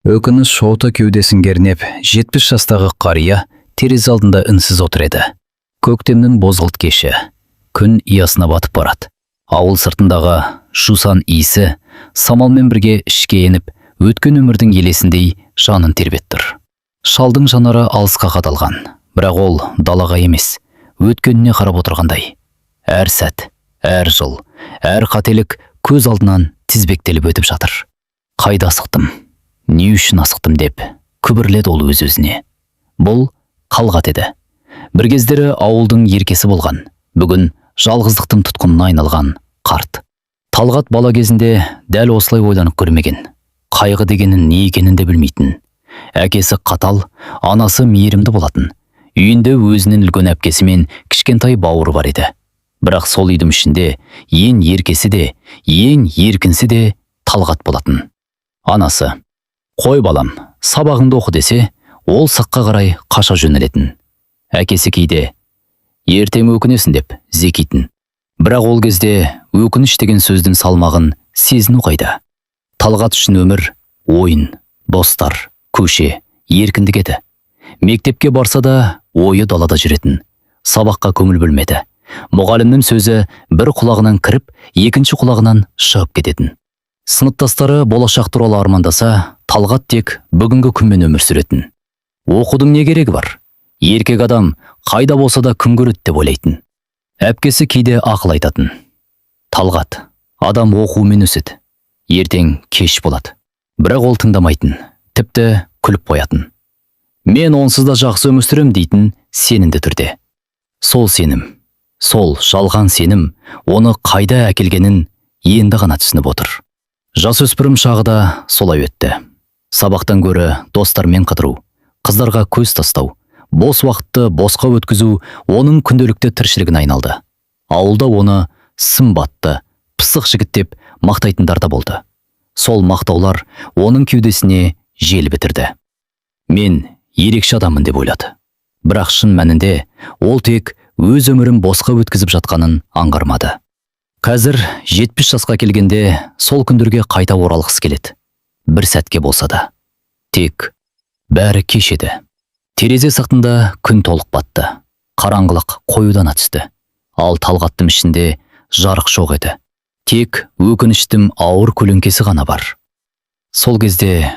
Өкініш оты кеудесін кернеп, 70 жастағы қария терезе алдында үнсіз отыр еді. Көктемнің бозғылт кеші. Күн ұясына батып барады. Ауыл сыртындағы жусан иісі самалмен бірге ішке еніп, өткен өмірдің елесіндей жанын тербет тұр. Шалдың жанары алысқа қадалған, бірақ ол далаға емес, өткеніне қарап отырғандай. Әр сәт, әр жыл, әр қателік көз алдынан тізбектеліп өтіп жатыр. «Қайда асықтым? Не үшін асықтым?» – деп күбірледі ол өз-өзіне. Бұл Қалғат еді. Бір кездері ауылдың еркесі болған, бүгін жалғыздықтың тұтқынына айналған қарт. Талғат бала кезінде дәл осылай ойланып көрмеген. Қайғы дегенін не екенін де білмейтін. Әкесі қатал, анасы мейірімді болатын. Үйінде өзінен үлкен әпкесі мен кішкентай бауыры бар еді. Бірақ сол үйдің ішінде ең еркесі де, ең еркінсі де Талғат болатын. Анасы: «Қой, балам, сабағыңды оқы», – десе, ол сыртқа қарай қаша жөнелетін. Әкесі кейде: «Ертең өкінесің», – деп зекитін. Бірақ ол кезде өкініш деген сөздің салмағын сезіну қайда? Талғат үшін өмір ойын, достар, көше, еркіндік еді. Мектепке барса да, ойы далада жүретін. Сабаққа көңіл бөлмеді. Мұғалімнің сөзі бір құлағынан кіріп, екінші құлағынан шығып кететін. Сыныптастары болашақ туралы армандаса, Талғат тек бүгінгі күнмен өмір сүретін. Оқудың не керегі бар? Еркек адам қайда болса да күн көреді деп ойлайтын. Әпкесі кейде ақыл айтатын: «Талғат, адам оқумен өседі. Ертең кеш болады». Бірақ ол тыңдамайтын, тіпті күліп қоятын. «Мен онсыз да жақсы өмір сүремін», – дейтін сенімді түрде. Сол сенім, сол жалған сенім оны қайда әкелгенін енді ғана түсініп отыр. Жасөспірім шағы да солай өтті. Сабақтан гөрі достармен қыдыру, қыздарға көз тастау, бос уақытты босқа өткізу оның күнделікті тіршілігіне айналды. Ауылда оны сымбатты, пысық жігіт деп мақтайтындар да болды. Сол мақтаулар оның кеудесіне жел бітірді. «Мен ерекше адаммын», – деп ойлады. Бірақ шын мәнінде ол тек өз өмірін босқа өткізіп жатқанын аңғармады. Қазір 70 жасқа келгенде сол күндерге қайта оралғысы келеді. Бір сәтке болса да. Тек бәрі кеш еді. Терезе сыртында күн толық батты. Қараңғылық қоюдана түсті. Ал Талғаттың ішінде жарық жоқ еді. Тек өкініштің ауыр көлеңкесі ғана бар. «Сол кезде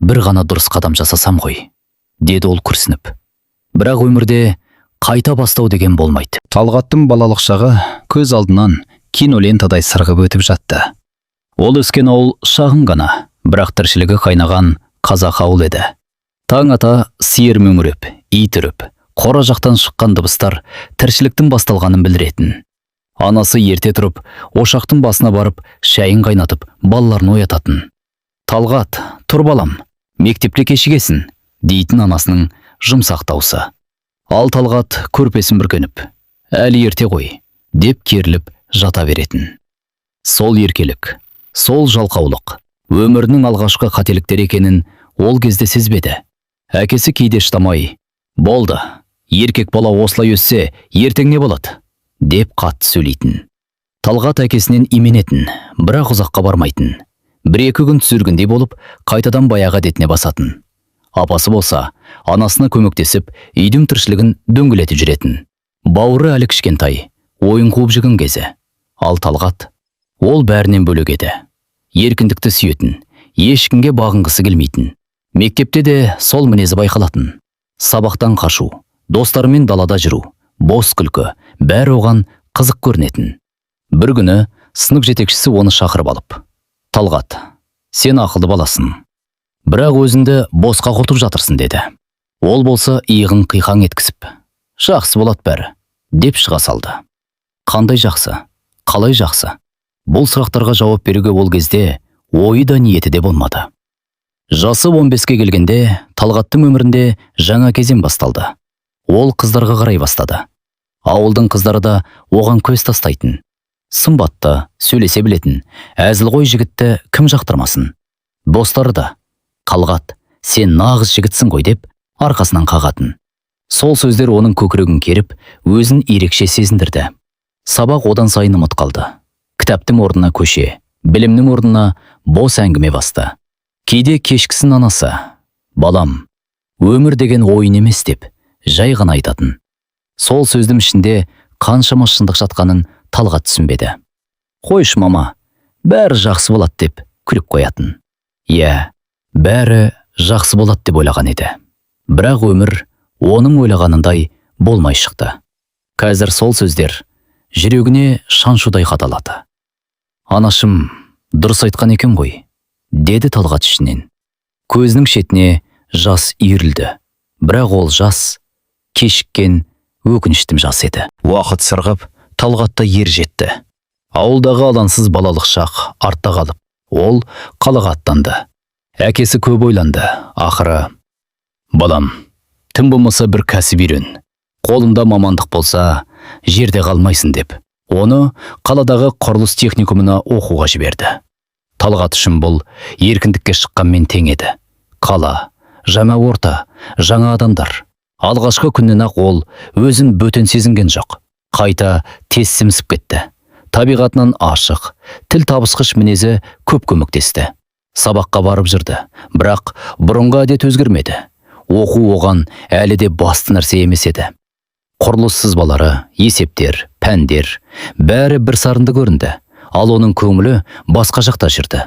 бір ғана дұрыс қадам жасасам ғой», – деді ол күрсініп. Бірақ өмірде қайта бастау деген болмайды. Талғаттың балалық шағы көз алдынан кинолентадай сырғып өтіп жатты. Ол өскен ауыл шағын ғана, бірақ тіршілігі қайнаған қазақ ауыл еді. Таң ата сиыр мөңіреп, ит үріп, қора жақтан шыққан дыбыстар тіршіліктің басталғанын білдіретін. Анасы ерте тұрып, ошақтың басына барып, шайын қайнатып, балаларын оятатын. «Талғат, тұр, балам, мектепке кешігесің», – дейтін анасының жұмсақ даусы. Ал Талғат көрпесін бүркеніп, «Әлі ерте ғой», – деп керіліп жата беретін. Сол еркелік, сол жалқаулық өмірінің алғашқы қателіктері екенін ол кезде сезбеді. Әкесі кейде шыдамай: «Болды, еркек бала осылай өссе, ертең не болады?» – деп қатты сөйлейтін. Талғат әкесінен именетін, бірақ ұзаққа бармайтын. Бір-екі күн түзелгендей болып, қайтадан баяғы әдетіне басатын. Апасы болса, анасына көмектесіп, үйдің тіршілігін дөңгелетіп жүретін. Бауыры әлі кішкентай, ойын қуып жүрген кезі. Ал Талғат, ол бәрінен бөлек еді. Еркіндікті сүйетін, ешкімге бағынғысы келмейтін. Мектепте де сол мінезі байқалатын. Сабақтан қашу, достарымен далада жүру, бос күлкі, бәрі оған қызық көрінетін. Бір күні сынып жетекшісі оны шақырып алып: «Талғат, сен ақылды баласың. Бірақ өзіңді босқа құртып жатырсың», – деді. Ол болса иығын қиқаң еткізіп, «Жақсы болады бәрі», – деп шыға салды. Қандай жақсы? Қалай жақсы? Бұл сұрақтарға жауап беруге ол кезде ойы да, ниеті де болмады. Жасы 15-ке келгенде Талғаттың өмірінде жаңа кезең басталды. Ол қыздарға қарай бастады. Ауылдың қыздары да оған көз тастайтын. Сымбатты, сөйлесе білетін, әзілқой жігітті кім жақтырмасын? Достары да: «Талғат, сен нағыз жігітсің ғой», – деп арқасынан қағатын. Сол сөздер оның көкірегін керіп, өзін ерекше сезіндірді. Сабақ одан сайын ұмыт қалды. Кітаптың орнына көше, білімнің орнына бос әңгіме басты. Кейде кешкісін анасы: «Балам, өмір деген ойын емес», – деп жай ғана айтатын. Сол сөздің ішінде қаншама шындық жатқанын Талғат түсінбеді. «Қойшы, мама, бәрі жақсы болады», – деп күліп қоятын. Иә, бәрі жақсы болады деп ойлаған еді. Бірақ өмір оның ойлағанындай болмай шықты. Қазір сол сөздер жүрегіне шаншудай қадалады. «Анашым дұрыс айтқан екен ғой», – деді Талғат ішінен. Көзінің шетіне жас үйірілді. Бірақ ол жас кешіккен өкініштің жасы еді. Уақыт сырғып, Талғат та ер жетті. Ауылдағы алаңсыз балалық шақ артта қалып, ол қалаға аттанды. Әкесі көп ойланды. Ақыры: «Балам, тым болмаса бір кәсіп үйрен. Қолында мамандық болса, жерде қалмайсың», – деп, оны қаладағы құрылыс техникумына оқуға жіберді. Талғат үшін бұл еркіндікке шыққанмен тең еді. Қала, жаңа орта, жаңа адамдар. Алғашқы күннен ақ ол өзін бөтен сезінген жоқ. Қайта тез сіңісіп кетті. Табиғатынан ашық, тіл табысқыш мінезі көп көмектесті. Сабаққа барып жүрді, бірақ бұрынғы әдет өзгермеді. Оқу оған әлі де басты нәрсе емес еді. Құрылыс сызбалары, есептер, пәндер бәрі бір сарынды көрінді, ал оның көңілі басқа жақта жүрді.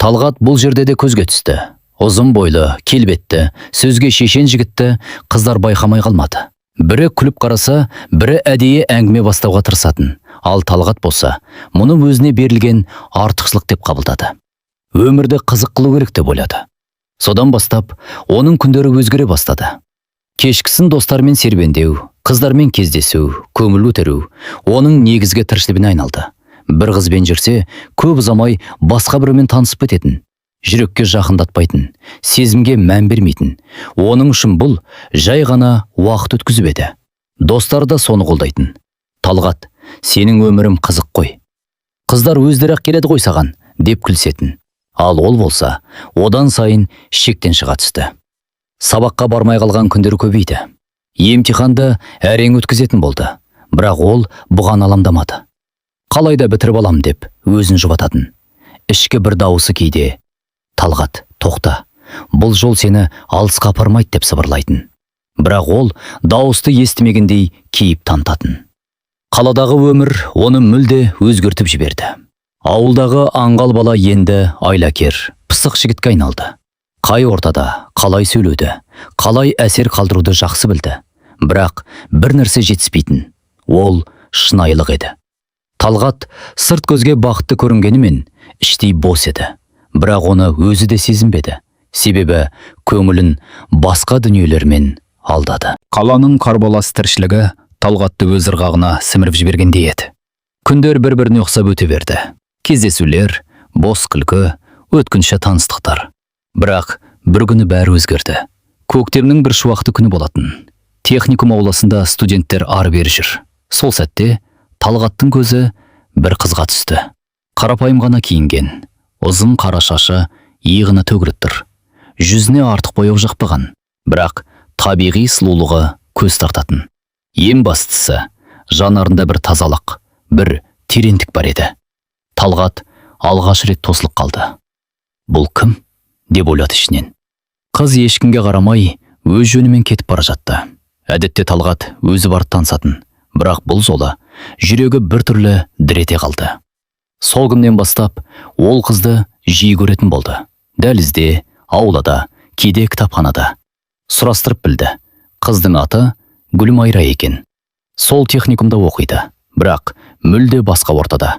Талғат бұл жерде де көзге түсті. Ұзын бойлы, келбетті, сөзге шешен жігітті қыздар байқамай қалмады. Бірі күліп қараса, бірі әдейі әңгіме бастауға тырысатын. Ал Талғат болса, мұны өзіне берілген артықшылық деп қабылдады. Өмірді қызық қылу керек деп ойлады. Содан бастап оның күндері өзгере бастады. Кешкісін достарымен серуендеу, қыздармен кездесу, көңіл көтеру оның негізгі тіршілігіне айналды. Бір қызбен жүрсе, көп ұзамай басқа біреумен танысып кететін. Жүрекке жақындатпайтын, сезімге мән бермейтін. Оның үшін бұл жай ғана уақыт өткізіп еді. Достары да соны қолдайтын. «Талғат, сенің өмірің қызық қой. Қыздар өздері ақ келеді ғой саған», – деп күлісетін. Ал ол болса, одан сайын шектен шыға түсті. Сабаққа бармай қалған күндері көбейді. Емтиханды әрең өткізетін болды. Бірақ ол бұған алаңдамады. Қалай да бітіріп алам деп өзін жұбататын. Ішкі бір дауысы кейде: «Талғат, тоқта, бұл жол сені алысқа апармайды», – деп сыбырлайтын. Бірақ ол дауысты естімегендей кейіп танытатын. Қаладағы өмір оны мүлде өзгертіп жіберді. Ауылдағы аңғал бала енді айлакер, пысық жігітке айналды. Қай ортада қалай сөйлеуді, қалай әсер қалдыруды жақсы білді. Бірақ бір нәрсе жетіспейтін. Ол шынайылық еді. Талғат сырт көзге бақытты көрінгенімен, іштей бос еді. Бірақ оны өзі де сезінбеді. Себебі көңілін басқа дүниелермен алдады. Қаланың қарбалас тіршілігі Талғатты өз ырғағына сіміріп жібергендей еді. Күндер бір-біріне ұқсап өте берді. Кездесулер, бос күлкі, өткінші таныстықтар. Бірақ бір күні бәрі өзгерді. Көктемнің бір шуақты күні болатын. Техникум ауласында студенттер ары-бері жүр. Сол сәтте Талғаттың көзі бір қызға түсті. Қарапайым ғана киінген, ұзын қара шашы иығына төгіліп тұр. Жүзіне артық бояу жақпаған, бірақ табиғи сұлулығы көз тартатын. Ең бастысы, жанарында бір тазалық, бір тереңдік бар еді. Талғат алғаш рет тосылып қалды. «Бұл кім?» деп ойлады ішінен. Қыз ешкімге қарамай өз жөнімен кетіп бара жатты. Әдетте Талғат өзі барып танысатын, бірақ бұл жолы жүрегі біртүрлі дір ете қалды. Сол күннен бастап ол қызды жиі көретін болды. Дәлізде, аулада, кейде кітапханада. Сұрастырып білді. Қыздың аты Гүлмайра екен. Сол техникумда оқиды, бірақ мүлде басқа ортада.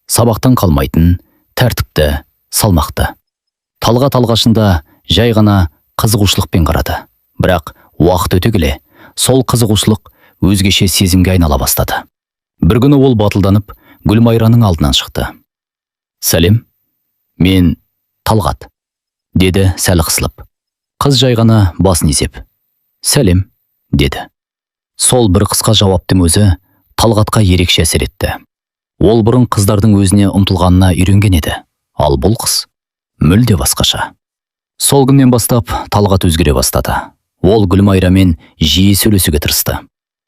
Сабақтан қалмайтын, тәртіпті, салмақты. Талғат алғашында жай ғана қызығушылықпен қарады. Бірақ уақыт өте келе сол қызығушылық өзгеше сезімге айнала бастады. Бір күні ол батылданып Гүлмайраның алдынан шықты. «Сәлем, мен Талғат», – деді сәл қысылып. Қыз жай ғана басын изеп, «Сәлем», – деді. Сол бір қысқа жауаптың өзі Талғатқа ерекше әсер етті. Ол бұрын қыздардың өзіне ұмтылғанына үйренген еді, ал бұл қыз мүлде басқаша. Сол күннен бастап Талғат өзгере бастады. Ол Гүлмайрамен жиі сөйлесуге тырысты.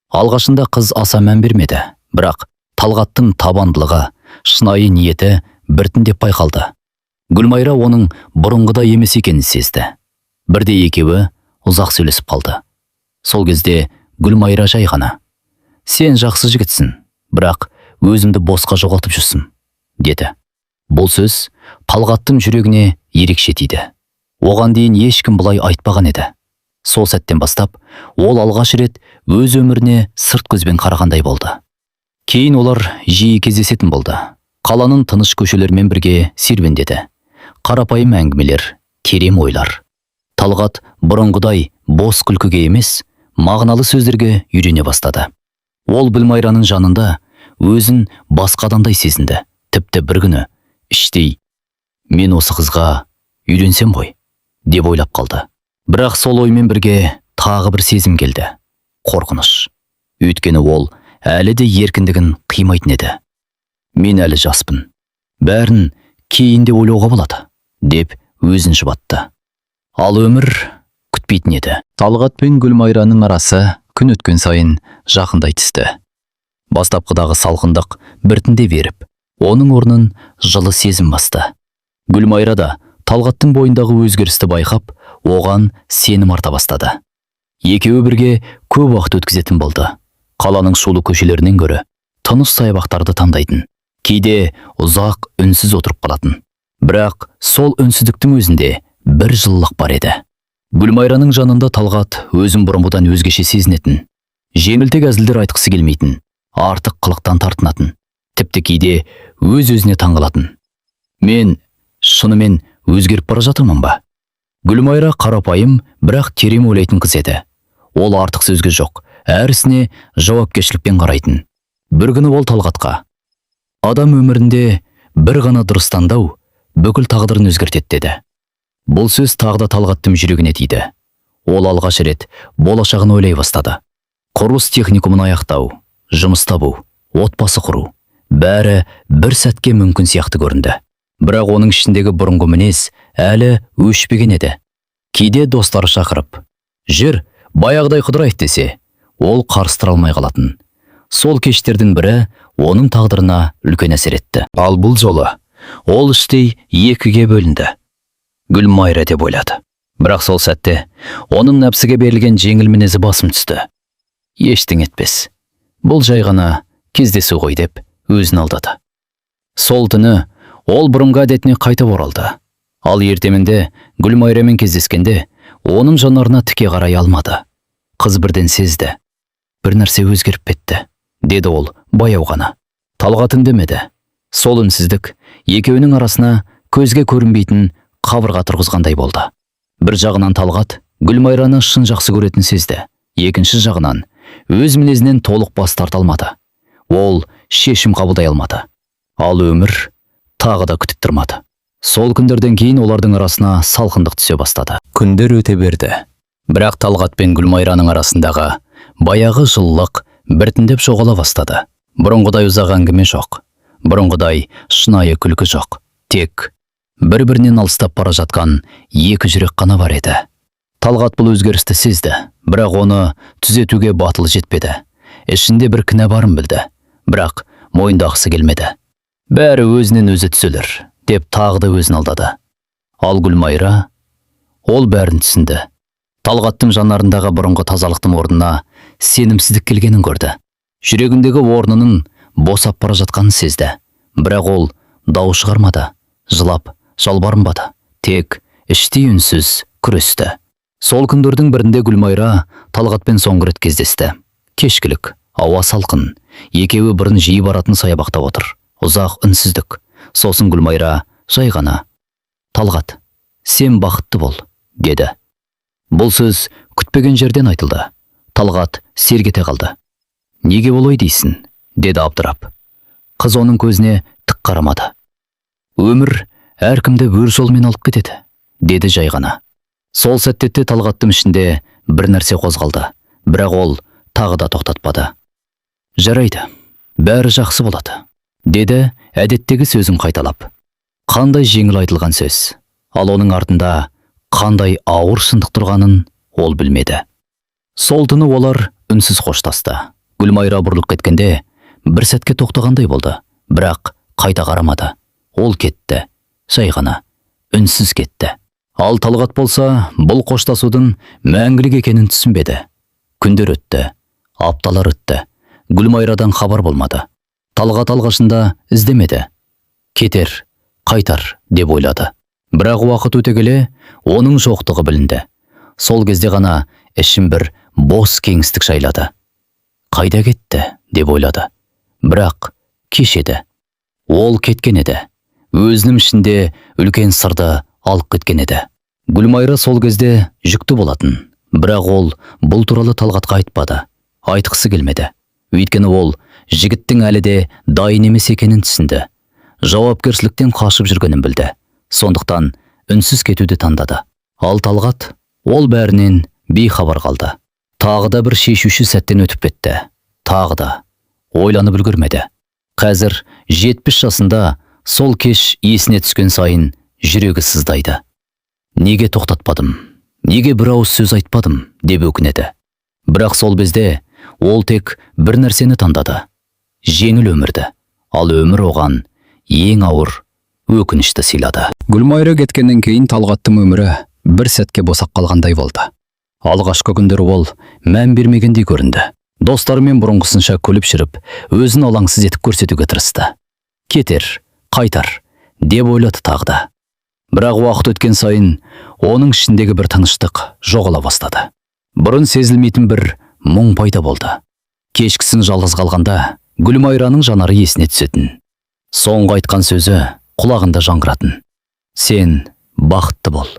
Алғашында қыз аса мән бермеді, бірақ Талғаттың табандылығы, шынайы ниеті біртіндеп байқалды. Гүлмайра оның бұрынғыдай емес екенін сезді. Бірде екеуі ұзақ сөйлесіп қалды. Сол кезде Гүлмайра жай ғана: «Сен жақсы жігітсің, бірақ өзімді босқа жоғалтып жүрсің», – деді. Бұл сөз Талғаттың жүрегіне ерекше тиді. Оған дейін ешкім бұлай айтпаған еді. Сол сәттен бастап ол алғаш рет өз өміріне сырт көзбен қарағандай болды. Кейін олар жиі кездесетін болды. Қаланың тыныш көшелерімен бірге серуендеді. Қарапайым әңгімелер, терең ойлар. Талғат бұрынғыдай бос күлкіге емес, мағыналы сөздерге үйрене бастады. Ол Гүлмайраның жанында өзін басқа адамдай сезінді. Тіпті бір күні іштей: «Мен осы қызға үйленсем ғой», – деп ойлап қалды. Бірақ сол оймен бірге тағы бір сезім келді: қорқыныш. Өйткені ол әлі де еркіндігін қимайтын еді. «Мен әлі жаспын, бәрін кейін де ойлауға болады», – деп өзін жұбатты. Ал өмір күтпейтін еді. Талғат пен Гүлмайраның арасы күн өткен сайын жақындай түсті. Бастапқыдағы салқындық біртіндеп еріп, оның орнын жылы сезім басты. Гүлмайра да Талғаттың бойындағы өзгерісті байқап, оған сенім арта бастады. Екеуі бірге көп уақыт өткізетін болды. Қаланың шулы көшелерінен гөрі тыныш саябақтарды таңдайтын. Кейде ұзақ үнсіз отырып қалатын. Бірақ сол үнсіздіктің өзінде бір жылылық бар еді. Гүлмайраның жанында Талғат өзін бұрынғыдан өзгеше сезінетін. Жеңілтек әзілдер айтқысы келмейтін, артық қылықтан тартынатын. Тіпті кейде өз-өзіне таңғалатын. «Мен шынымен өзгеріп бара жатырмын ба?» Гүлмайра қарапайым, бірақ терең ойлайтын қыз еді. Ол артық сөзге жоқ, әр ісіне жауапкершілікпен қарайтын. Бір күні ол Талғатқа: «Адам өмірінде бір ғана дұрыс таңдау бүкіл тағдырын өзгертеді», – деді. Бұл сөз тағы да Талғаттың жүрегіне тиді. Ол алғаш рет болашағын ойлай бастады. Құрылыс техникумын аяқтау, жұмыс табу, отбасы құру – бәрі бір сәтке мүмкін сияқты көрінді. Бірақ оның ішіндегі бұрынғы мінез әлі өшпеген еді. Кейде достары шақырып: «Жүр, баяғыдай қыдырайық», – десе, ол қарсы тұра алмай қалатын. Сол кештердің бірі оның тағдырына үлкен әсер етті. Ал бұл жолы ол іштей екіге бөлінді. Гүлмайра деп ойлады. Бірақ сол сәтте оның нәпсіге берілген жеңіл мінезі басым түсті. «Ештеңе етпес. Бұл жай ғана кездесу ғой», – деп өзін алдады. Сол түні ол бұрынғы әдетіне қайта оралды. Ал ертеңінде Гүлмайрамен кездескенде оның жанарына тіке қарай алмады. Қыз бірден сезді. «Бір нәрсе өзгеріп кетті», – деді ол баяу ғана. Талғат үндемеді. Сол үнсіздік екеуінің арасына көзге көрінбейтін қабырға тұрғызғандай болды. Бір жағынан Талғат Гүлмайраны шын жақсы көретін сезді. Екінші жағынан өз мінезінен толық бас тарта алмады. Ол шешім қабылдай алмады. Ал өмір тағы да күтіп тұрмады. Сол күндерден кейін олардың арасына салқындық түсе бастады. Күндер өте берді. Бірақ Талғат пен Гүлмайраның арасындағы баяғы жылылық біртіндеп жоғала бастады. Бұрынғыдай ұзақ әңгіме жоқ. Бұрынғыдай шынайы күлкі жоқ. Тек бір-бірінен алыстап бара жатқан екі жүрек қана бар еді. Талғат бұл өзгерісті сезді, бірақ оны түзетуге батылы жетпеді. Ішінде бір кінә барын білді, бірақ мойындағысы келмеді. «Бәрі өзінен өзі түзелер», – деп тағы да өзін алдады. Ал Гүлмайра, ол бәрін түсінді. Талғаттың жанарындағы бұрынғы тазалықтың орнына сенімсіздік келгенін көрді. Жүрегіндегі орнының босап бара жатқанын сезді. Бірақ ол дау шығармады, жылап, жалбарынбады. Тек іштей үнсіз күресті. Сол күндердің бірінде Гүлмайра Талғатпен соңғы рет кездесті. Кешкілік, ауа салқын. Екеуі бұрын жиі баратын саябақта отыр. Ұзақ үнсіздік. Сосын Гүлмайра жай ғана: «Талғат, сен бақытты бол», – деді. Бұл сөз күтпеген жерден айтылды. Талғат селк ете қалды. «Неге олай дейсің?» – деді абдырап. Қыз оның көзіне тік қарамады. «Өмір әркімді өз жолымен алып кетеді», – деді жай ғана. Сол сәтте Талғаттың ішінде бір нәрсе қозғалды, бірақ ол тағы да тоқтатпады. «Жарайды, бәрі жақсы болады», – деді әдеттегі сөзін қайталап. Қандай жеңіл айтылған сөз, ал оның артында қандай ауыр шындық тұрғанын ол білмеді. Сол түні олар үнсіз қоштасты. Гүлмайра бұрылып кеткенде бір сәтке тоқтағандай болды, бірақ қайта қарамады. Ол кетті, жай ғана. Үнсіз кетті. Ал Талғат болса, бұл қоштасудың мәңгілік екенін түсінбеді. Күндер өтті, апталар өтті. Гүлмайрадан хабар болмады. Талғат алғашында іздемеді. Кетер, қайтар деп ойлады. Бірақ уақыт өте келе оның жоқтығы білінді. Сол кезде ғана ішін бір бос кеңістік жайлады. Қайда кетті деп ойлады. Бірақ кеш еді. Ол кеткен еді. Өзінің ішінде үлкен сырды алып кеткен еді. Гүлмайра сол кезде жүкті болатын. Бірақ ол бұл туралы Талғатқа айтпады. Айтқысы келмеді. Өйткені ол жігіттің әлі де дайын емес екенін түсінді. Жауапкершіліктен қашып жүргенін білді. Сондықтан үнсіз кетуді таңдады. Ал Талғат ол бәрінен бейхабар қалды. Тағы да бір шешуші сәттен өтіп кетті. Тағы да ойланып үлгермеді. Қазір 70 жасында сол кеш есіне түскен сайын жүрегі сыздайды. Неге тоқтатпадым? Неге бір ауыз сөз айтпадым деп өкінеді. Бірақ сол кезде ол тек бір нәрсені таңдады. Жеңіл өмірді. Ал өмір оған ең ауыр өкінішті сыйлады. Гүлмайра кеткеннен кейін Талғаттың өмірі бір сәтке босап қалғандай болды. Алғашқы күндері ол мән бермегендей көрінді. Достарымен бұрынғысынша күліп жүріп, өзін алаңсыз етіп көрсетуге тырысты. Кетер, қайтар деп ойлады тағы да. Бірақ уақыт өткен сайын оның ішіндегі бір тыныштық жоғала бастады. Бұрын сезілмейтін бір мұң пайда болды. Кешкісін жалғыз қалғанда Гүлмайраның жанары есіне түсетін. Соңғы айтқан сөзі құлағында жаңғыратын. Сен бақытты бол.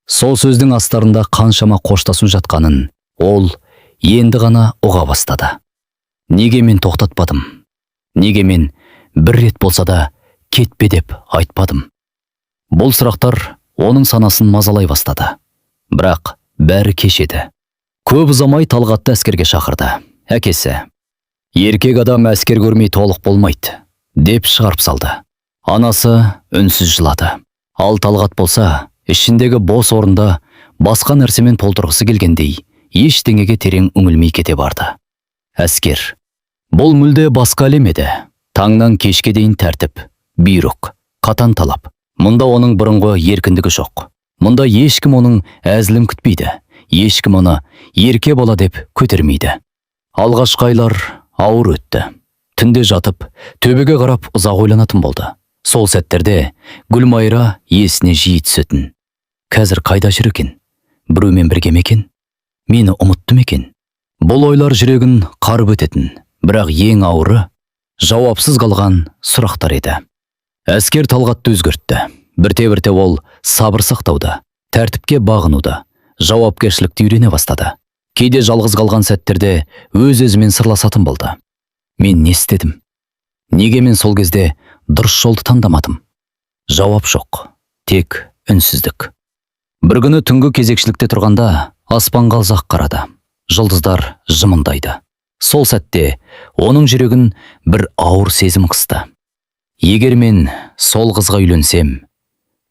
Сол сөздің астарында қаншама қоштасу жатқанын ол енді ғана ұға бастады. Неге мен тоқтатпадым? Неге мен бір рет болса да кетпе деп айтпадым? Бұл сұрақтар оның санасын мазалай бастады. Бірақ бәрі кеш еді. Көп ұзамай Талғатты әскерге шақырды. Әкесі: «Еркек адам әскер көрмей толық болмайды», деп шығарып салды. Анасы үнсіз жылады. Ал Талғат болса, ішіндегі бос орында басқа нәрсемен толтырғысы келгендей, ештеңеге терең үңілмей кете барды. Әскер. Бұл мүлде басқа әлем еді. Таңнан кешке дейін тәртіп, бұйрық, қатаң талап. Мұнда оның бұрынғы еркіндігі жоқ. Мұнда ешкім оның әзілін күтпейді. Ешкім оны ерке бала деп көтермейді. Алғашқы айлар ауыр өтті. Түнде жатып, төбеге қарап ұзақ ойланатын болды. Сол сәттерде Гүлмайра есіне жиі түсетін. Қазір қайда жүр екен? Біреумен бірге ме екен? Мені ұмытты ма екен? Бұл ойлар жүрегін қарып өтетін, бірақ ең ауыры жауапсыз қалған сұрақтар еді. Әскер Талғатты өзгертті. Бірте-бірте ол сабыр сақтауды, тәртіпке бағынуды, жауапкершілікті үйрене бастады. Кейде жалғыз қалған сәттерде өз-өзімен сырласатын болды. Мен не істедім? Неге мен сол кезде дұрыс жолды таңдамадым? Жауап жоқ, тек үнсіздік. Бір күні түнгі кезекшілікте тұрғанда аспанға ұзақ қарады. Жұлдыздар жымыңдайды. Сол сәтте оның жүрегін бір ауыр сезім қысты. Егер мен сол қызға үйленсем,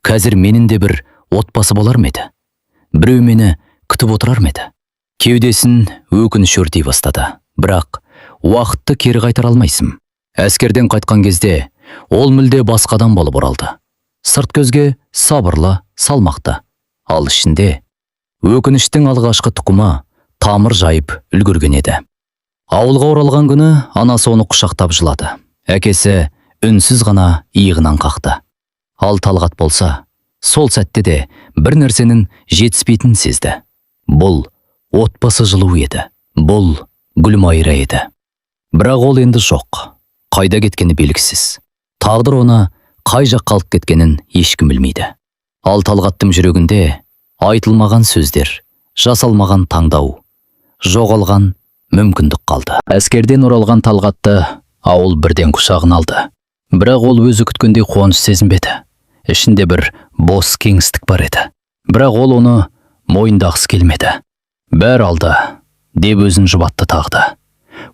қазір менің де бір отбасы болар ма еді? Біреу мені күтіп отырар ма еді? Кеудесін өкініш өртей бастады. Бірақ уақытты кері қайтара алмайсың. Әскерден қайтқан кезде ол мүлде басқа адам болып оралды. Сырт көзге сабырлы, салмақты. Ал ішінде өкініштің алғашқы тұқымы тамыр жайып үлгерген еді. Ауылға оралған күні анасы оны құшақтап жылады. Әкесі үнсіз ғана иығынан қақты. Ал Талғат болса, сол сәтте де бір нәрсенің жетіспейтінін сезді. Бұл отбасы жылуы еді. Бұл Гүлмайра еді. Бірақ ол енді жоқ. Қайда кеткені белгісіз. Тағдыр оны қай жаққа алып кеткенін ешкім білмейді. Ал Талғаттың жүрегінде айтылмаған сөздер, жасалмаған таңдау, жоғалған мүмкіндік қалды. Әскерден оралған Талғатты ауыл бірден құшағына алды. Бірақ ол өзі күткендей қуаныш сезінбеді. Ішінде бір бос кеңістік бар еді. Бірақ ол оны мойындағысы келмеді. Бәрі алды, деп өзін жұбатты тағы да.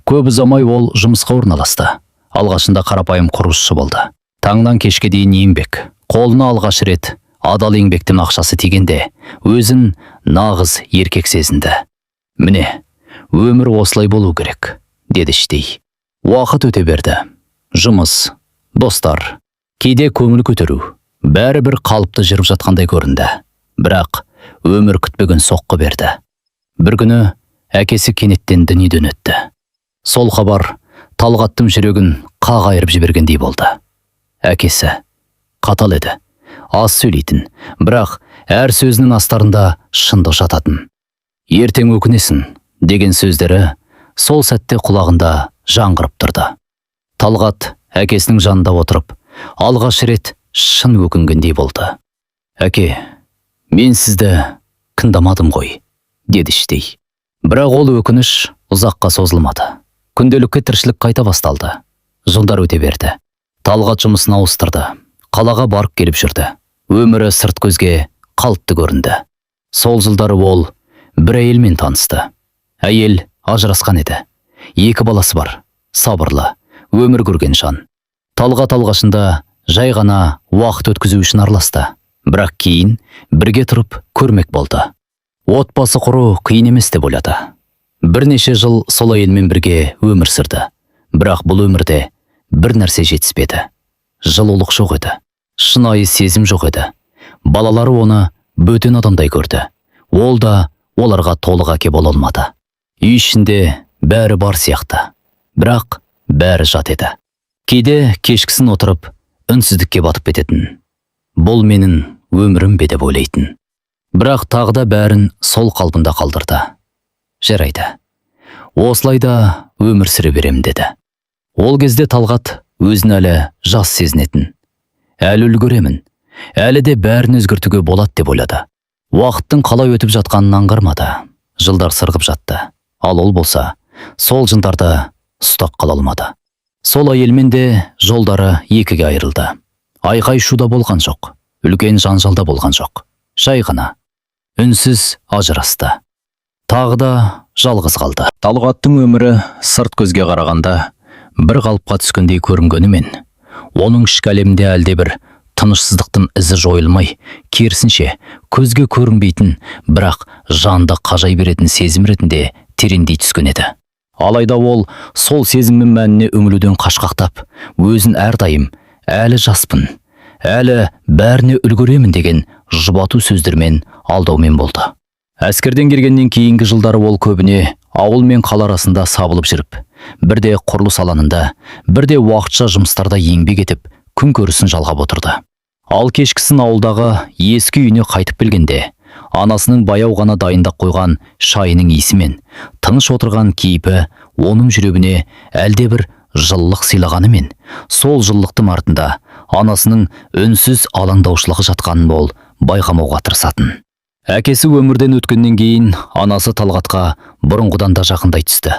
Көп ұзамай ол жұмысқа орналасты. Алғашында қарапайым құрылысшы болды. Таңнан кешке дейін еңбек. Қолына алғаш рет адал еңбектің ақшасы тигенде өзін нағыз еркек сезінді. Міне, өмір осылай болу керек, деді іштей. Уақыт өте берді. Жұмыс, достар, кейде көңіл көтеру, Бәрі бір қалыпты жүріп жатқандай көрінді. Бірақ өмір күтпеген соққы берді. Бір күні әкесі кенеттен дүниеден өтті. Сол хабар Талғаттың жүрегін қақ айырып жібергендей болды. Әкесі қатал еді, аз сөйлейтін, бірақ әр сөзінің астарында шындық жататын. «Ертең өкінесің» деген сөздері сол сәтте құлағында жаңғырып тұрды. Талғат әкесінің жанында отырып, алғаш рет шын өкінгендей болды. «Әке, мен сізді тыңдамадым ғой», – деді іштей. Бірақ ол өкініш ұзаққа созылмады. Күнделікті тіршілік қайта басталды. Жылдар өте берді. Талғат жұмысын ауыстырды. Қалаға барып келіп жүрді. Өмірі сырт көзге қалыпты көрінді. Сол жылдары ол бір әйелмен танысты. Әйел ажырасқан еді. Екі баласы бар. Сабырлы, өмір көрген жан. Талғат алғашында жай ғана уақыт өткізу үшін араласты. Бірақ кейін бірге тұрып көрмек болды. Отбасы құру қиын емес деп ойлады. Бірнеше жыл сол әйелмен бірге өмір сүрді. Бірақ бұл өмірде бір нәрсе жетіспеді. Жылулық жоқ еді. Шынайы сезім жоқ еді. Балалары оны бөтен адамдай көрді. Ол да оларға толық әке бола алмады. Үй ішінде бәрі бар сияқты. Бірақ бәрі жат еді. Кейде кешкісін отырып, үнсіздікке батып кететін. Бұл менің өмірім бе деп ойлайтын. Бірақ тағы да бәрін сол қалпында қалдырды. Жарайды. Осылай да өмір сүре беремін деді. Ол кезде Талғат өзін әлі жас сезінетін. Әлі үлгеремін. Әлі де бәрін өзгертуге болады деп ойлады. Уақыттың қалай өтіп жатқанын аңғармады. Жылдар сырғып жатты. Ал ол болса, сол жылдарды ұстап қала алмады. Сол әйелмен де жолдары екіге айырылды. Айқай шу да болған жоқ. Үлкен жанжал да болған жоқ. Жай ғана. Үнсіз ажырасты. Тағы да жалғыз қалды. Талғаттың өмірі сырт көзге қарағанда бір қалыпқа түскендей көрінгенімен, оның ішкі әлемінде әлдебір тынышсыздықтың ізі жойылмай, керісінше, көзге көрінбейтін, бірақ жанды қажай беретін сезім ретінде тереңдей түскен еді. Алайда ол сол сезімнің мәніне үңілуден қашқақтап, өзін әрдайым «әлі жаспын, әлі бәріне үлгеремін» деген жұбату сөздермен алдаумен болды. Әскерден келгеннен кейінгі жылдары ол көбіне ауыл мен қала арасында сабылып жүріп, бірде құрылыс алаңында, бірде уақытша жұмыстарда еңбек етіп, күн көрісін жалғап отырды. Ал кешкісін ауылдағы ескі үйіне қайтып келгенде, анасының баяу ғана дайындап қойған шайының иісі мен тыныш отырған кейпі оның жүрегіне әлдебір жылылық сыйлағанымен, сол жылылықтың артында анасының үнсіз алаңдаушылығы жатқанын ол байқамауға тырысатын. Әкесі өмірден өткеннен кейін анасы Талғатқа бұрынғыдан да жақындай түсті.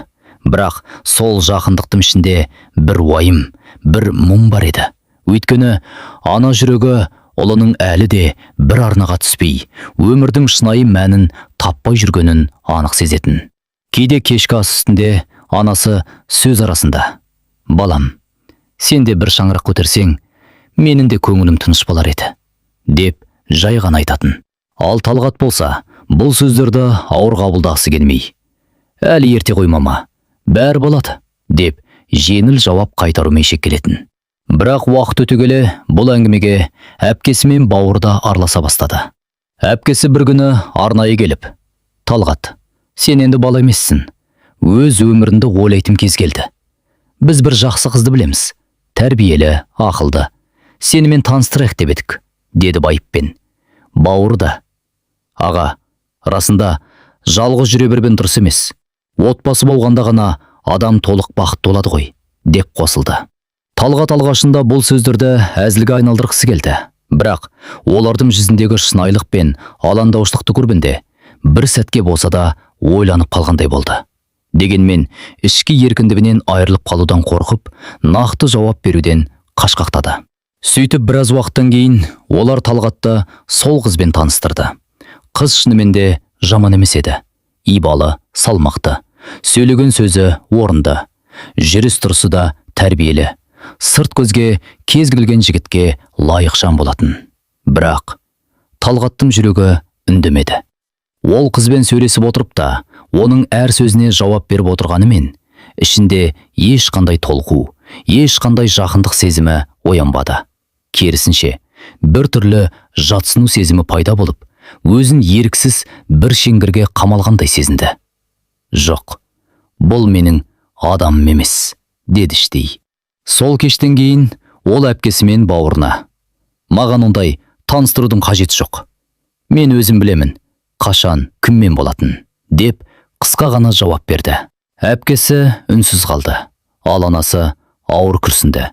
Бірақ сол жақындықтың ішінде бір уайым, бір мұң бар еді. Өйткені ана жүрегі ұлының әлі де бір арнаға түспей, өмірдің шынайы мәнін таппай жүргенін анық сезетін. Кейде кешкі ас үстінде анасы сөз арасында: «Балам, сен де бір шаңырақ көтерсең, менің де көңілім тыныш болар еді», – деп жай ғана айтатын. Ал Талғат болса, бұл сөздерді ауыр қабылдағысы келмей, «Әлі ерте ғой, мама, бәрі болады», – деп жеңіл жауап қайтарумен шектелетін. Бірақ уақыт өте келе бұл әңгімеге әпкесі мен бауыры да араласа бастады. Әпкесі бір күні арнайы келіп: «Талғат, сен енді бала емессің. Өз өміріңді ойлайтын кез келді. Біз бір жақсы қызды білеміз. Тәрбиелі, ақылды. Сенімен таныстырайық деп едік», – деді байыппен. Бауыры да: «Аға, расында жалғыз жүре берген дұрыс емес. Отбасы болғанда ғана адам толық бақытты болады ғой», – деп қосылды. Талғат алғашында бұл сөздерді әзілге айналдырғысы келді. Бірақ олардың жүзіндегі шынайылық пен алаңдаушылықты көргенде бір сәтке болса да ойланып қалғандай болды. Дегенмен ішкі еркіндігінен айырылып қалудан қорқып, нақты жауап беруден қашқақтады. Сөйтіп, біраз уақыттан кейін олар Талғатты сол қызбен таныстырды. Қыз шынымен де жаман емес еді. Ибалы, салмақты, сөйлеген сөзі орынды, жүріс тұрысы да тәрбиелі. Сырт көзге кез келген жігітке лайық жан болатын. Бірақ Талғаттың жүрегі үндемеді. Ол қызбен сөйлесіп отырып та, оның әр сөзіне жауап беріп отырғанымен, ішінде ешқандай толқу, ешқандай жақындық сезімі оянбады. Керісінше, бір түрлі жатсыну сезімі пайда болып, өзін еріксіз бір шеңберге қамалғандай сезінді. Жоқ, бұл менің адамым емес, деді іштей. Сол кештен кейін ол әпкесі мен бауырына: «Маған ондай таныстырудың қажеті жоқ. Мен өзім білемін, қашан кіммен болатын», деп қысқа ғана жауап берді. Әпкесі үнсіз қалды, ал анасы ауыр күрсінді.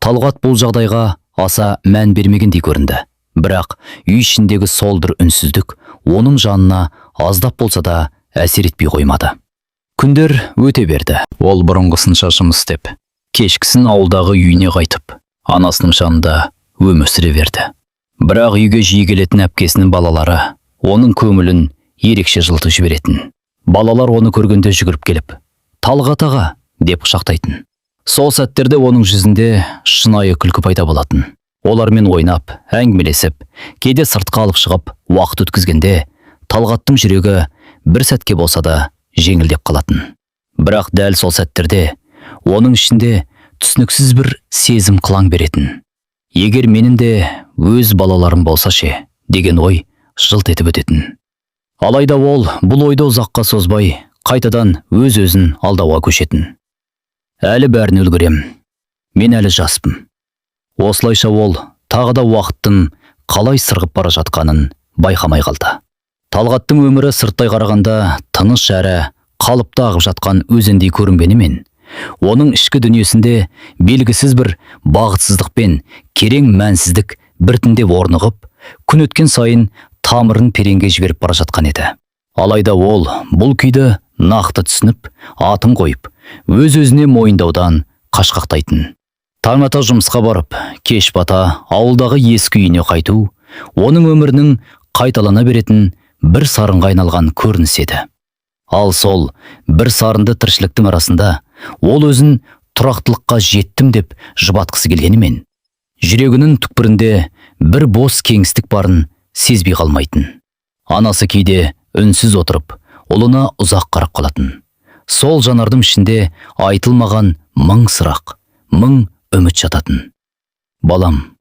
Талғат бұл жағдайға аса мән бермегендей көрінді. Бірақ үй ішіндегі сол бір үнсіздік оның жанына аздап болса да әсер етпей қоймады. Күндер өте берді. Ол бұрынғысынша жұмыс істеп, кешкісін ауылдағы үйіне қайтып, анасының жанында өмір сүре берді. Бірақ үйге жиі келетін әпкесінің балалары оның көңілін ерекше жылытып жіберетін. Балалар оны көргенде жүгіріп келіп, «Талғат аға!» деп құшақтайтын. Сол сәттерде оның жүзінде шынайы күлкі пайда болатын. Олармен ойнап, әңгімелесіп, кейде сыртқа алып шығып, уақыт өткізгенде Талғаттың жүрегі бір сәтке болса да жеңілдеп қалатын. Бірақ дәл сол сәттерде оның ішінде түсініксіз бір сезім қылаң беретін. Егер менің де өз балаларым болса ше, деген ой жылт етіп өтетін. Алайда ол бұл ойды ұзаққа созбай, қайтадан өз-өзін алдауға көшетін. Әлі бәрін үлгерем. Мен әлі жаспын. Осылайша ол тағы да уақыттың қалай сырғып бара жатқанын байқамай қалды. Талғаттың өмірі сырттай қарағанда тыныш әрі қалыпты ағып жатқан өзендей көрінгенімен, оның ішкі дүниесінде белгісіз бір бағытсыздық пен керең мәнсіздік біртіндеп орнығып, күн өткен сайын тамырын тереңге жіберіп бара жатқан еді. Алайда ол бұл күйді нақты түсініп, атын қойып, өз-өзіне мойындаудан қашқақтайтын. Таң ата жұмысқа барып, кеш бата ауылдағы ескі үйіне қайту, оның өмірінің қайталана беретін бір сарынға айналған көрініс еді. Ал сол бір сарынды тіршіліктің арасында ол өзін тұрақтылыққа жеттім деп жұбатқысы келгенімен, жүрегінің түкпірінде бір бос кеңістік барын сезбей қалмайтын. Анасы кейде үнсіз отырып, ұлына ұзақ қарап қалатын. Сол жанардың ішінде айтылмаған мың сұрақ, мың үміт жататын. Балам,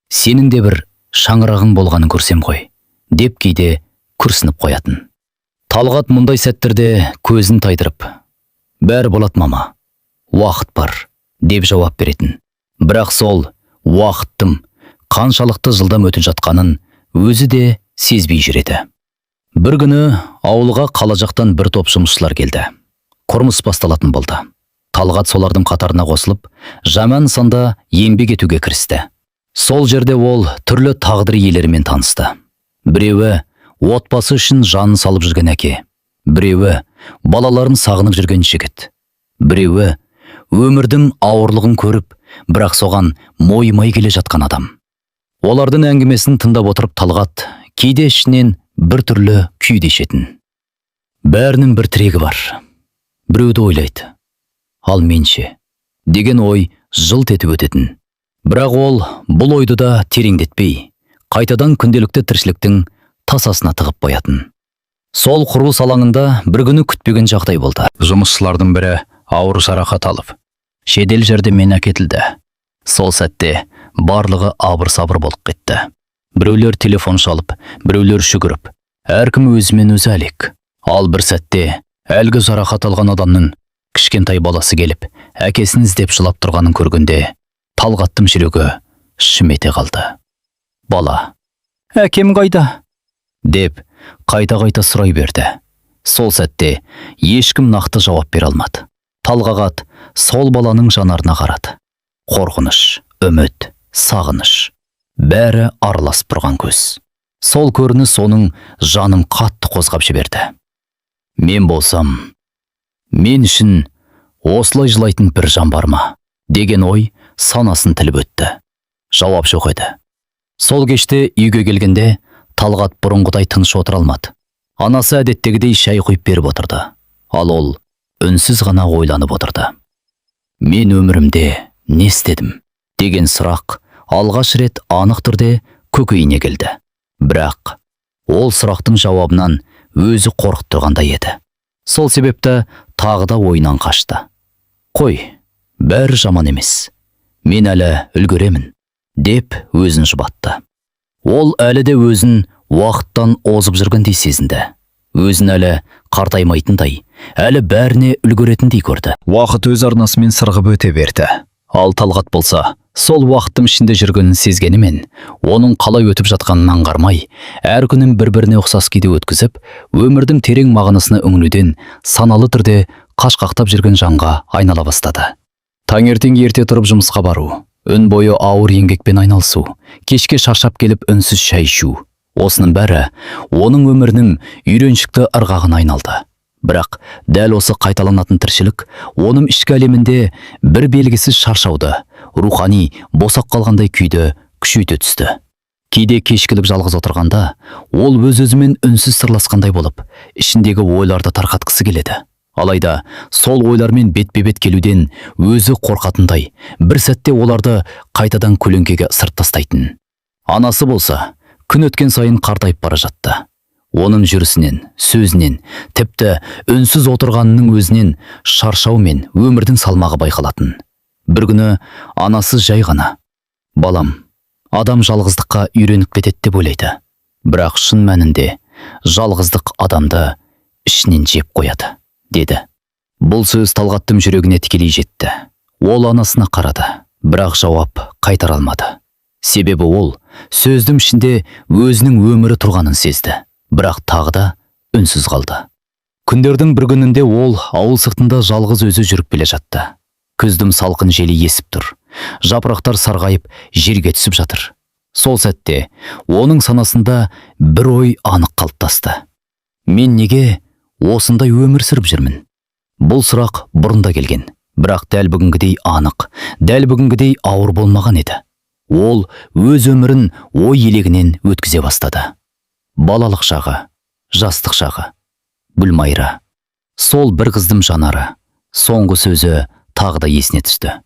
сенің де бір шаңырағың болғанын көрсем ғой, деп кейде күрсініп қоятын. Талғат мұндай сәттерде көзін тайдырып, бәрі болады, мама, уақыт бар, деп жауап беретін. Бірақ сол уақыттың қаншалықты жылдам өтіп жатқанын өзі де сезбей жүреді. Бір күні ауылға қала жақтан бір топ жұмысшылар келді. Құрылыс басталатын болды. Талғат солардың қатарына қосылып, жаман нысанда еңбек етуге кірісті. Сол жерде ол түрлі тағдыр иелерімен танысты. Біреуі отбасы үшін жанын салып жүрген әке, біреуі балаларын сағынып жүрген жігіт, біреуі өмірдің ауырлығын көріп, бірақ соған мойымай келе жатқан адам. Олардың әңгімесін тыңдап отырып Талғат кейде ішінен бір түрлі күй кешетін. Бәрінің бір тірегі бар. Біреуді ойлайды. Ал мен ше? Деген ой жылт етіп өтетін. Бірақ ол бұл ойды да тереңдетпей, қайтадан күнделікті тіршіліктің тасасына тығып қоятын. Сол құрылыс алаңында бір күні күтпеген жағдай болды. Жұмысшылардың бірі ауыр жарақат алып, жедел жәрдеммен әкетілді. Сол сәтте барлығы абыр-сабыр болып кетті. Біреулер телефон шалып, біреулер жүгіріп, әркім өзімен өзі әлек. Ал бір сәтте әлгі жарақат алған адамның кішкентай баласы келіп, әкесін іздеп жылап тұрғанын көргенде, Талғаттың жүрегі шым ете қалды. Бала, «Әкем қайда?» деп қайта-қайта сұрай берді. Сол сәтте ешкім нақты жауап бере алмады. Талғат сол баланың жанарына қарады. Қорқыныш, үміт, сағыныш. Бәрі араласып тұрған көз. Сол көрініс оның жанын қатты қозғап жіберді. Мен болсам, мен үшін осылай жылайтын бір жан бар ма? Деген ой санасын тіліп өтті. Жауап жоқ еді. Сол кеште үйге келгенде Талғат бұрынғыдай тыныш отыра алмады. Анасы әдеттегідей шай құйып беріп отырды. Ал ол үнсіз ғана ойланып отырды. Мен өмірімде не істедім? Деген сұрақ алғаш рет анық түрде көкейіне келді. Бірақ ол сұрақтың жауабынан өзі қорқып тұрғандай еді. Сол себепті тағы да ойынан қашты. Қой, бәрі жаман емес. Мен әлі үлгеремін. Деп өзін жұбатты. Ол әлі де өзін уақыттан озып жүргендей сезінді. Өзін әлі қартаймайтындай, әлі бәріне үлгеретіндей көрді. Уақыт өз арнасымен сырғып өте берді. Ал Талғат болса, сол уақыттың ішінде жүргенін сезгенімен, оның қалай өтіп жатқанын аңғармай, әр күнін бір-біріне ұқсас күйде өткізіп, өмірдің терең мағынасына үңілуден саналы түрде қашқақтап жүрген жанға айнала бастады. Таңертең ерте тұрып жұмысқа бару, үн бойы ауыр еңбекпен айналысу, кешке шаршап келіп үнсіз шай ішу. Осының бәрі оның өмірінің үйреншікті ырғағына айналды. Бірақ дәл осы қайталанатын тіршілік оның ішкі әлемінде бір белгісіз шаршауды, рухани босап қалғандай күйді күшейте түсті. Кейде кешкілік жалғыз отырғанда, ол өз-өзімен үнсіз сырласқандай болып, ішіндегі ойларды тарқатқысы келеді. Алайда сол ойлармен бетпе-бет келуден өзі қорқатындай, бір сәтте оларды қайтадан көлеңкеге ысырып тастайтын. Анасы болса, күн өткен сайын қартайып бара жатты. Оның жүрісінен, сөзінен, тіпті үнсіз отырғанының өзінен шаршау мен өмірдің салмағы байқалатын. Бір күні анасы жай ғана: «Балам, адам жалғыздыққа үйреніп кетеді деп ойлайды. Бірақ шын мәнінде жалғыздық адамды ішінен жеп қояды», – деді. Бұл сөз Талғаттың жүрегіне тікелей жетті. Ол анасына қарады, бірақ жауап қайтара алмады. Себебі ол сөздің ішінде өзінің өмірі тұрғанын сезді, бірақ тағы да үнсіз қалды. Күндердің бір күнінде ол ауыл сыртында жалғыз өзі жүріп келе жатты. Күздің салқын желі есіп тұр. Жапырақтар сарғайып жерге түсіп жатыр. Сол сәтте оның санасында бір ой анық қалыптасты. Мен неге осындай өмір сүріп жүрмін? Бұл сұрақ бұрын да келген, бірақ дәл бүгінгідей анық, дәл бүгінгідей ауыр болмаған еді. Ол өз өмірін ой елегінен өткізе бастады. Балалық шағы, жастық шағы, Гүлмайра. Сол бір қыздың жанары, соңғы сөзі тағы да есіне түсті.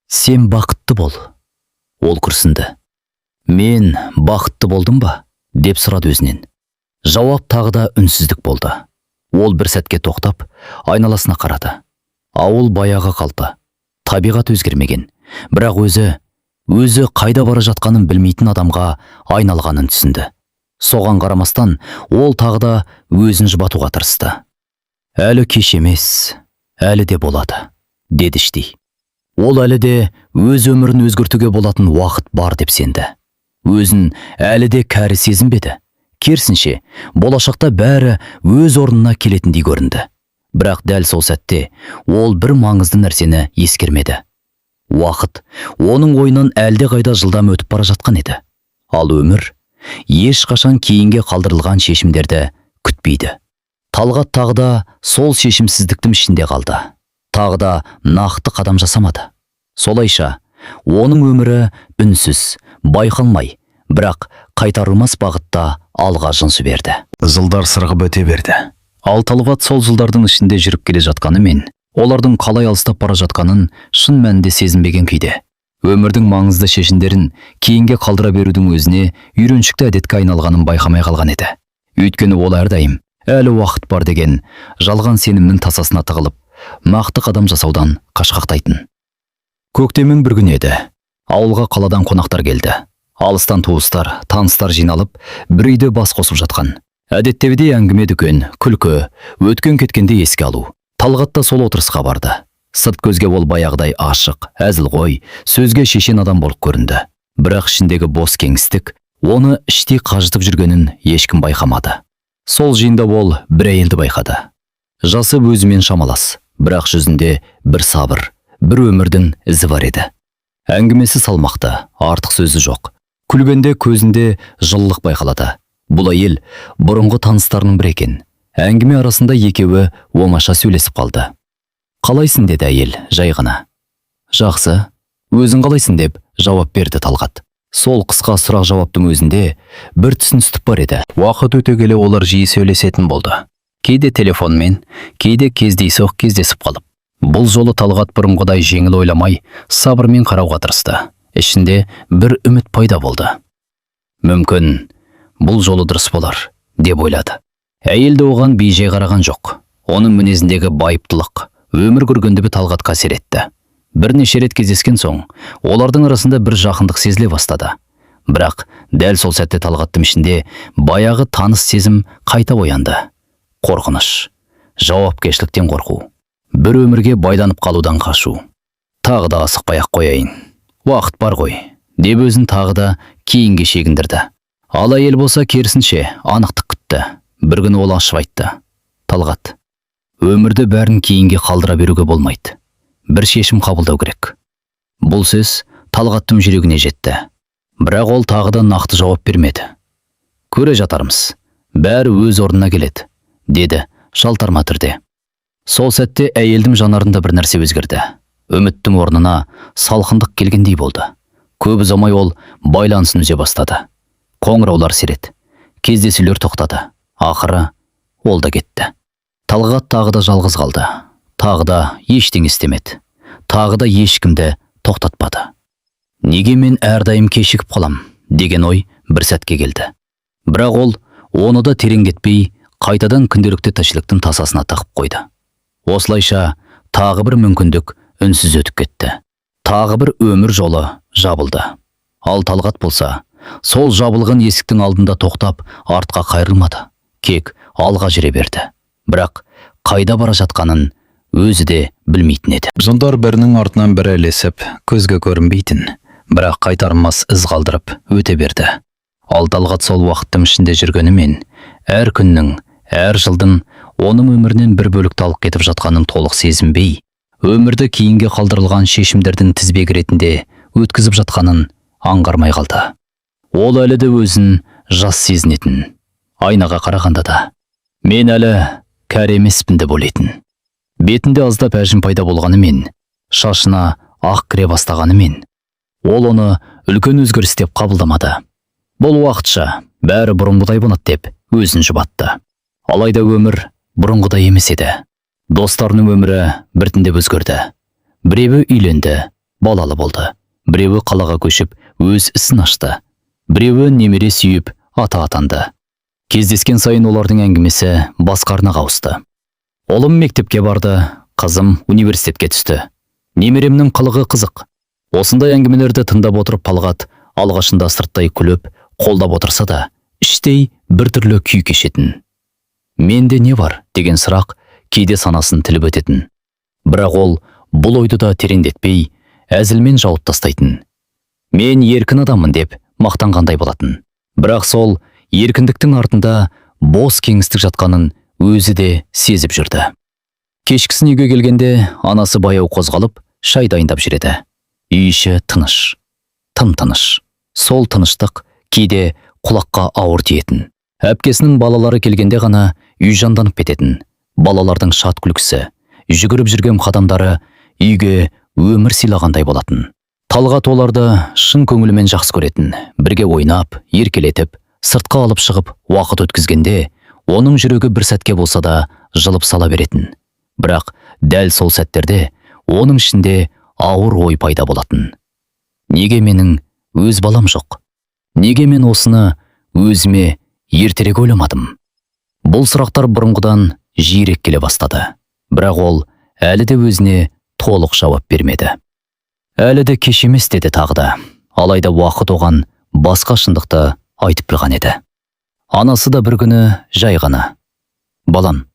Сен бақытты бол. Ол күрсінді. Мен бақытты болдым ба? Деп сұрады өзінен. Жауап тағы да үнсіздік болды. Ол бір сәтке тоқтап, айналасына қарады. Ауыл баяғы қалпы. Табиғат өзгермеген. Бірақ өзі қайда бара жатқанын білмейтін адамға айналғанын түсінді. Соған қарамастан, ол тағы да өзін жұбатуға тырысты. Әлі кеш емес, әлі де болады, деді іштей. Ол әлі де өз өмірін өзгертуге болатын уақыт бар деп сенді. Өзін әлі де кәрі сезінбеді. Керісінше, болашақта бәрі өз орнына келетіндей көрінді. Бірақ дәл сол сәтте ол бір маңызды нәрсені ескермеді. Уақыт оның ойынан әлде қайда жылдам өтіп бара жатқан еді. Ал өмір ешқашан кейінге қалдырылған шешімдерді күтпейді. Талғат тағы да сол шешімсіздіктің ішінде қалды. Тағы да нақты қадам жасамады. Солайша, оның өмірі үнсіз, байқалмай, бірақ қайтарылмас бағытта алға жылжи берді. Жылдар сырғып өте берді. Ал Талғат сол жылдардың ішінде жүріп келе жатқанымен, олардың қалай алыстап бара жатқанын шын мәнінде сезінбеген күйде. Өмірдің маңызды шешімдерін кейінге қалдыра берудің өзіне үйреншікті әдетке айналғанын байқамай қалған еді. Өйткені ол әрдайым әлі уақыт бар деген жалған сенімнің тасасына тығылып, нақты қадам жасаудан қашқақтайтын. Көктемнің бір күні еді. Ауылға қаладан қонақтар келді. Алыстан туыстар, таныстар жиналып, бір үйде бас қосып жатқан. Әдеттегідей әңгіме дүкен, күлкі, өткен кеткенде еске алу. Талғат та сол отырысқа барды. Сырт көзге ол баяғыдай ашық, әзілқой, сөзге шешен адам болып көрінді. Бірақ ішіндегі бос кеңістік оны іштей қажытып жүргенін ешкім байқамады. Сол жиында ол бір әйелді байқады. Жасы өзімен шамалас, бірақ жүзінде бір сабыр, бір өмірдің ізі бар еді. Әңгімесі салмақты, артық сөзі жоқ. Күлгенде көзінде жылылық байқалады. Бұл әйел бұрынғы таныстарының бірі екен. Әңгіме арасында екеуі оңаша сөйлесіп қалды. Қалайсың, деді әйел жай ғана. Жақсы, өзің қалайсың, деп жауап берді Талғат. Сол қысқа сұрақ жауаптың өзінде бір түсіністік бар еді. Уақыт өте келе олар жиі сөйлесетін болды. Кейде телефонмен, кейде кездейсоқ кездесіп қалып. Бұл жолы Талғат бұрынғыдай жеңіл ойламай, сабырмен қарауға тырысты. Ішінде бір үміт пайда болды. Мүмкін, бұл жолы дұрыс болар, деп ойлады. Әйел де оған бейжай қараған жоқ. Оның мінезіндегі байыптылық, өмір көргендігі Талғатқа әсер етті. Бірнеше рет кездескен соң, олардың арасында бір жақындық сезіле бастады. Бірақ дәл сол сәтте Талғаттың ішінде баяғы таныс сезім қайта оянды. Қорқыныш, жауапкершіліктен қорқу, бір өмірге байланып қалудан қашу. Тағы да асықпай ақ қояйын. Уақыт бар ғой, деп өзін тағы да кейінге шегіндірді. Ал әйел болса керісінше анықтық күтті. Бір күні ол ашып айтты. Талғат, өмірді бәрін кейінге қалдыра беруге болмайды. Бір шешім қабылдау керек. Бұл сөз Талғаттың жүрегіне жетті. Бірақ ол тағы да нақты жауап бермеді. Көре жатармыз. Бәрі өз орнына келеді, деді жалтарма түрде. Сол сәтте әйелдің жанарында бір нәрсе өзгерді. Үміттің орнына салқындық келгендей болды. Көп ұзамай ол байланысын үзе бастады. Қоңыраулар сиреді. Кездесулер тоқтады. Ақыры ол да кетті. Талғат тағы да жалғыз қалды. Тағы да ештеңе істемеді. Тағы да ешкімді тоқтатпады. Неге мен әрдайым кешігіп қалам деген ой бір сәтке келді. Бірақ ол оны да тереңдетпей, қайтадан күнделікті тіршіліктің тасасына тығып қойды. Осылайша тағы бір мүмкіндік үнсіз өтіп кетті. Тағы бір өмір жолы жабылды. Ал Талғат болса, сол жабылған есіктің алдында тоқтап, артқа қайырылмады. Тек алға жүре берді. Бірақ қайда бара жатқанын өзі де білмейтін еді. Жылдар бірінің артынан бірі ілесіп, көзге көрінбейтін, бірақ қайтармас із қалдырып өте берді. Ал Талғат сол уақыттың ішінде жүргенімен, әр күннің, әр жылдың оның өмірінен бір бөлікті алып кетіп жатқанын толық сезінбей, өмірді кейінге қалдырылған шешімдердің тізбегі ретінде өткізіп жатқанын аңғармай қалды. Ол әлі де өзін жас сезінетін. Айнаға қарағанда да, мен әлі кәрі емеспін деп ойлайтын. Бетінде аздап әжім пайда болғанымен, шашына ақ кіре бастағанымен, ол оны үлкен өзгеріс деп қабылдамады. Бұл уақытша, бәрі бұрынғыдай болады деп өзін жұбатты. Алайда өмір бұрынғыдай емес еді. Достарының өмірі біртіндеп өзгерді. Біреуі үйленді, балалы болды. Біреуі қалаға көшіп, өз ісін ашты. Біреуі немере сүйіп, ата атанды. Кездескен сайын олардың әңгімесі басқа арнаға ауысты. Ұлым мектепке барды, қызым университетке түсті. Немеремнің қылығы қызық. Осындай әңгімелерді тыңдап отырып Талғат алғашында сырттай күліп, қолдап отырса да, іштей біртүрлі күй кешетін. Менде не бар деген сұрақ кейде санасын тіліп өтетін. Бірақ ол бұл ойды да тереңдетпей, әзілмен жауып тастайтын. Мен еркін адаммын деп мақтанғандай болатын. Бірақ сол еркіндіктің артында бос кеңістік жатқанын өзі де сезіп жүрді. Кешкісін үйге келгенде анасы баяу қозғалып, шай дайындап жүреді. Үй іші тыныш, тым тыныш. Сол тыныштық кейде құлаққа ауыр тиетін. Әпкесінің балалары келгенде ғана үй жанданып кететін. Балалардың шат күлкісі, жүгіріп жүрген қадамдары үйге өмір сыйлағандай болатын. Талғат оларды шын көңілімен жақсы көретін. Бірге ойнап, еркелетіп, сыртқа алып шығып уақыт өткізгенде, оның жүрегі бір сәтке болса да жылып сала беретін. Бірақ дәл сол сәттерде оның ішінде ауыр ой пайда болатын. Неге менің өз балам жоқ? Неге мен осыны өзіме ертерек ойламадым? Бұл сұрақтар бұрынғыдан жиірек келе бастады. Бірақ ол әлі де өзіне толық жауап бермеді. Әлі де кеш емес деді тағы да. Алайда уақыт оған басқа шындықты айтып қойған еді. Анасы да бір күні жай ғана: «Балам,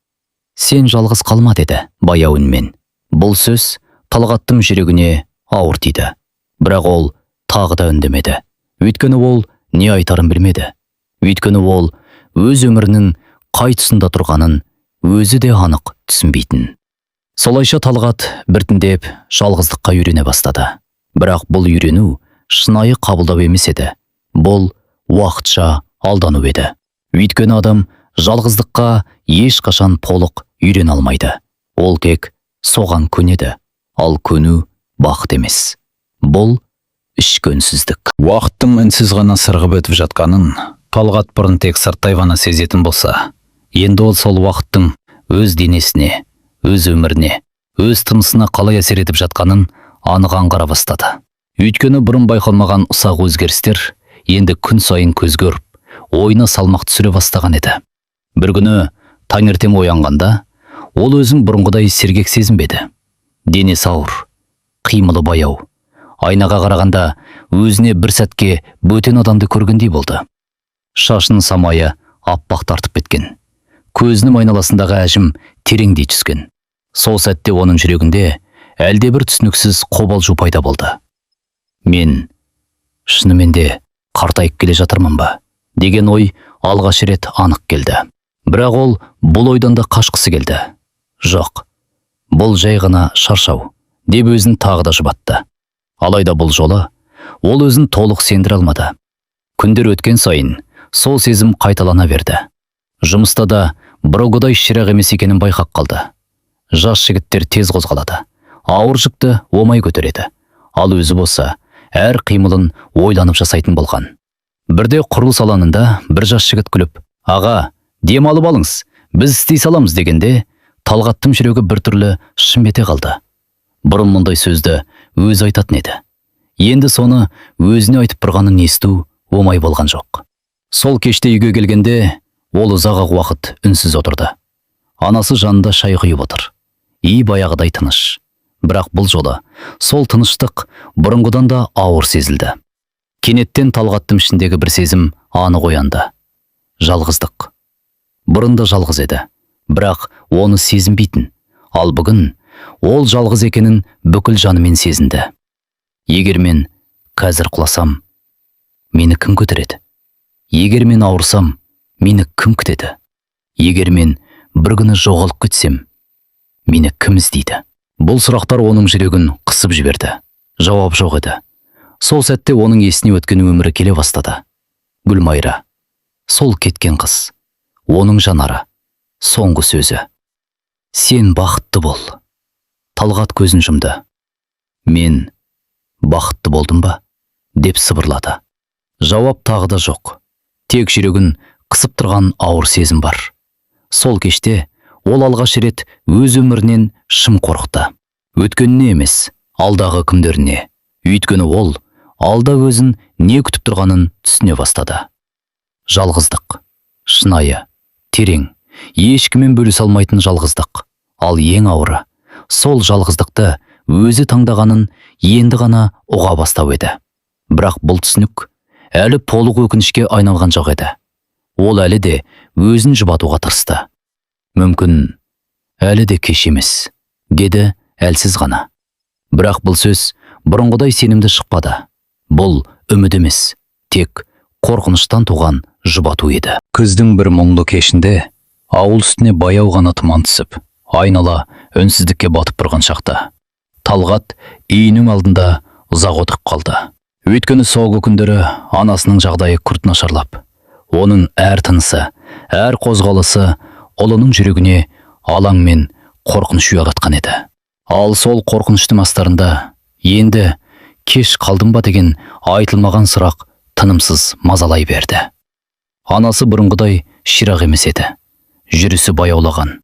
сен жалғыз қалма», деді баяу үнмен. Бұл сөз Талғаттың жүрегіне ауыр тиді. Бірақ ол тағы да үндемеді. Өйткені ол не айтарын білмеді. Өйткені ол өз өмірінің қай тұсында тұрғанын өзі де анық түсінбейтін. Солайша Талғат біртіндеп жалғыздыққа үйрене бастады. Бірақ бұл үйрену шынайы қабылдау емес еді. Бұл уақытша алдану еді. Өйткені адам жалғыздыққа ешқашан толық үйрене алмайды. Ол тек соған көнеді. Ал көну бақыт емес. Бұл ішкі үнсіздік. Уақыттың үнсіз ғана сырғып өтіп жатқанын Талғат бұрын тек сырттай ғана сезетін болса, енді ол сол уақыттың өз денесіне, өз өміріне, өз тынысына қалай әсер етіп жатқанын анық аңғара бастады. Өйткені бұрын байқалмаған ұсақ өзгерістер енді күн сайын көзге ұрып, ойына салмақ түсіре бастаған еді. Бір күні таңертең оянғанда, ол өзін бұрынғыдай сергек сезінбеді. Денесі ауыр, Қимылы баяу. Айнаға қарағанда өзіне бір сәтке бөтен адамды көргендей болды. Шашын самайы аппақ тартып кеткен. Көзінің айналасындағы әжім тереңдей түскен. Сол сәтте оның жүрегінде әлдебір түсініксіз қобалжу пайда болды. Мен шынымен де қартайып келе жатырмын ба деген ой алғаш рет анық келді. Бірақ ол бұл ойдан да қашқысы келді. Жоқ, бұл жай ғана шаршау деп өзін тағы да жұбатты. Алайда бұл жолы ол өзін толық сендіре алмады. Күндер өткен сайын сол сезім қайталана берді. Жұмыста да бұрынғыдай ширақ емес екенін байқап қалды. Жас жігіттер тез қозғалады, ауыр жүкті оңай көтереді. Ал өзі болса, әр қимылын ойланып жасайтын болған. Бірде құрылыс алаңында бір жас жігіт күліп, «Аға, демалып алыңыз, біз істей саламыз» дегенде, Талғаттың жүрегі біртүрлі шым ете қалды. Бұрын мұндай сөзді өзі айтатын еді. Енді соны өзіне айтып тұрғанын есту оңай болған жоқ. Сол кеште үйге келгенде ол ұзақ ақ уақыт үнсіз отырды. Анасы жанында шай құйып отыр. Үй баяғыдай тыныш. Бірақ бұл жолы сол тыныштық бұрынғыдан да ауыр сезілді. Кенеттен Талғаттың ішіндегі бір сезім анық оянды. Жалғыздық. Бұрын да жалғыз еді, бірақ оны сезінбейтін. Ал бүгін ол жалғыз екенін бүкіл жанымен сезінді. Егер мен қазір құласам, мені кім көтереді? Егер мен ауырсам, мені кім күтеді? Егер мен бір күні жоғалып кетсем, мені кім іздейді? Бұл сұрақтар оның жүрегін қысып жіберді. Жауап жоқ еді. Сол сәтте оның есіне өткен өмірі келе бастады. Гүлмайра, сол кеткен қыз, оның жанары, соңғы сөзі. Сен бақытты бол. Талғат көзін жұмды. Мен бақытты болдым ба? Деп сыбырлады. Жауап тағы да жоқ. Тек жүрегін қысып тұрған ауыр сезім бар. Сол кеште ол алғаш рет өз өмірінен шын қорықты. Өткеніне емес, алдағы күндеріне. Өйткені ол алда өзін не күтіп тұрғанын түсіне бастады. Жалғыздық. Шынайы, терең, ешкіммен бөлісе алмайтын жалғыздық. Ал ең ауыры, сол жалғыздықты өзі таңдағанын енді ғана ұға бастау еді. Бірақ бұл түсінік әлі толық өкінішке айналған жоқ еді. Ол әлі де өзін жұбатуға тырысты. Мүмкін, әлі де кеш емес, деді әлсіз ғана. Бірақ бұл сөз бұрынғыдай сенімді шықпады. Бұл үміт емес, тек қорқыныштан туған жұбату еді. Күздің бір мұңлы кешінде ауыл үстіне баяу ғана тұман түсіп, айнала үнсіздікке батып тұрған шақта Талғат үйінің алдында ұзақ отырып қалды. Өйткені соңғы күндері анасының жағдайы күрт нашарлап, оның әр тынысы, әр қозғалысы ұлының жүрегіне алаң мен қорқыныш ұялатқан еді. Ал сол қорқыныштың астарында енді кеш қалдым ба деген айтылмаған сұрақ тынымсыз мазалай берді. Анасы бұрынғыдай ширақ емес еді. Жүрісі баяулаған,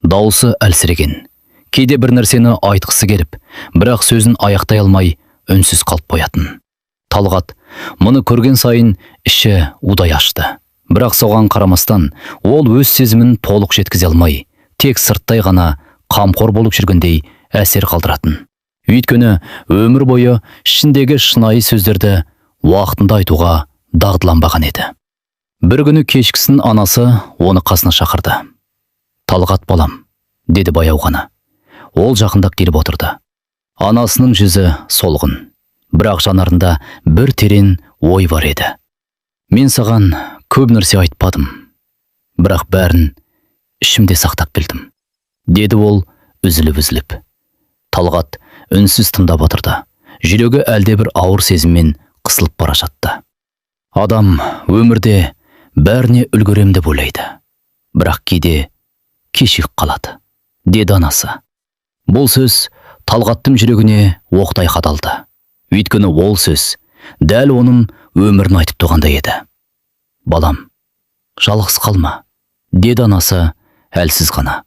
дауысы әлсіреген. Кейде бір нәрсені айтқысы келіп, бірақ сөзін аяқтай алмай үнсіз қалып қоятын. Талғат мұны көрген сайын іші удай ашты. Бірақ соған қарамастан ол өз сезімін толық жеткізе алмай, тек сырттай ғана қамқор болып жүргендей әсер қалдыратын. Өйткені өмір бойы ішіндегі шынайы сөздерді уақытында айтуға дағдыланбаған еді. Бір күні кешкісін анасы оны қасына шақырды. Талғат балам, деді баяу ғана. Ол жақындап келіп отырды. Анасының жүзі солғын, бірақ жанарында бір терең ой бар еді. Мен саған көп нәрсе айтпадым, бірақ бәрін ішімде сақтап білдім, деді ол үзіліп-үзіліп. Талғат үнсіз тыңдап отырды. Жүрегі әлдебір ауыр сезіммен қысылып бара жатты. Адам өмірде бәріне үлгерем деп ойлайды, бірақ кейде кешігіп қалады, деді анасы. Бұл сөз Талғаттың жүрегіне оқтай қадалды. Өйткені ол сөз дәл оның өмірін айтып тұрғандай еді. Балам, жалғыз қалма, деді анасы әлсіз ғана.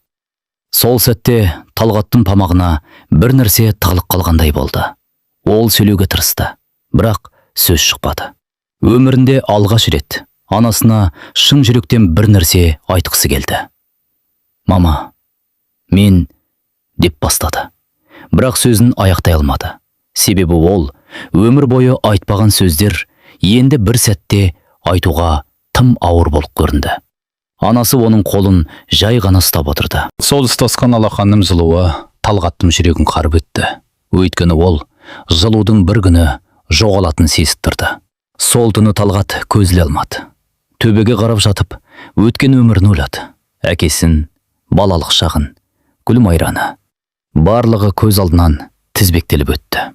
Сол сәтте Талғаттың тамағына бір нәрсе тығылып қалғандай болды. Ол сөйлеуге тырысты, бірақ сөз шықпады. Өмірінде алғаш рет анасына шын жүректен бір нәрсе айтқысы келді. Мама, мен деп бастады. Бірақ сөзін аяқтай алмады. Себебі ол өмір бойы айтпаған сөздер енді бір сәтте айтуға тым ауыр болып көрінді. Анасы оның қолын жай ғана ұстап отырды. Сол ұстасқан алақанның жылуы Талғаттың жүрегін қарып өтті. Өйткені ол жылудың бір күні жоғалатынын сезіп тұрды. Сол түні Талғат көз іле алмады. Төбеге қарап жатып, өткен өмірін ойлады. Әкесін, балалық шағын, Гүлмайраны. Барлығы көз алдынан тізбектеліп өтті.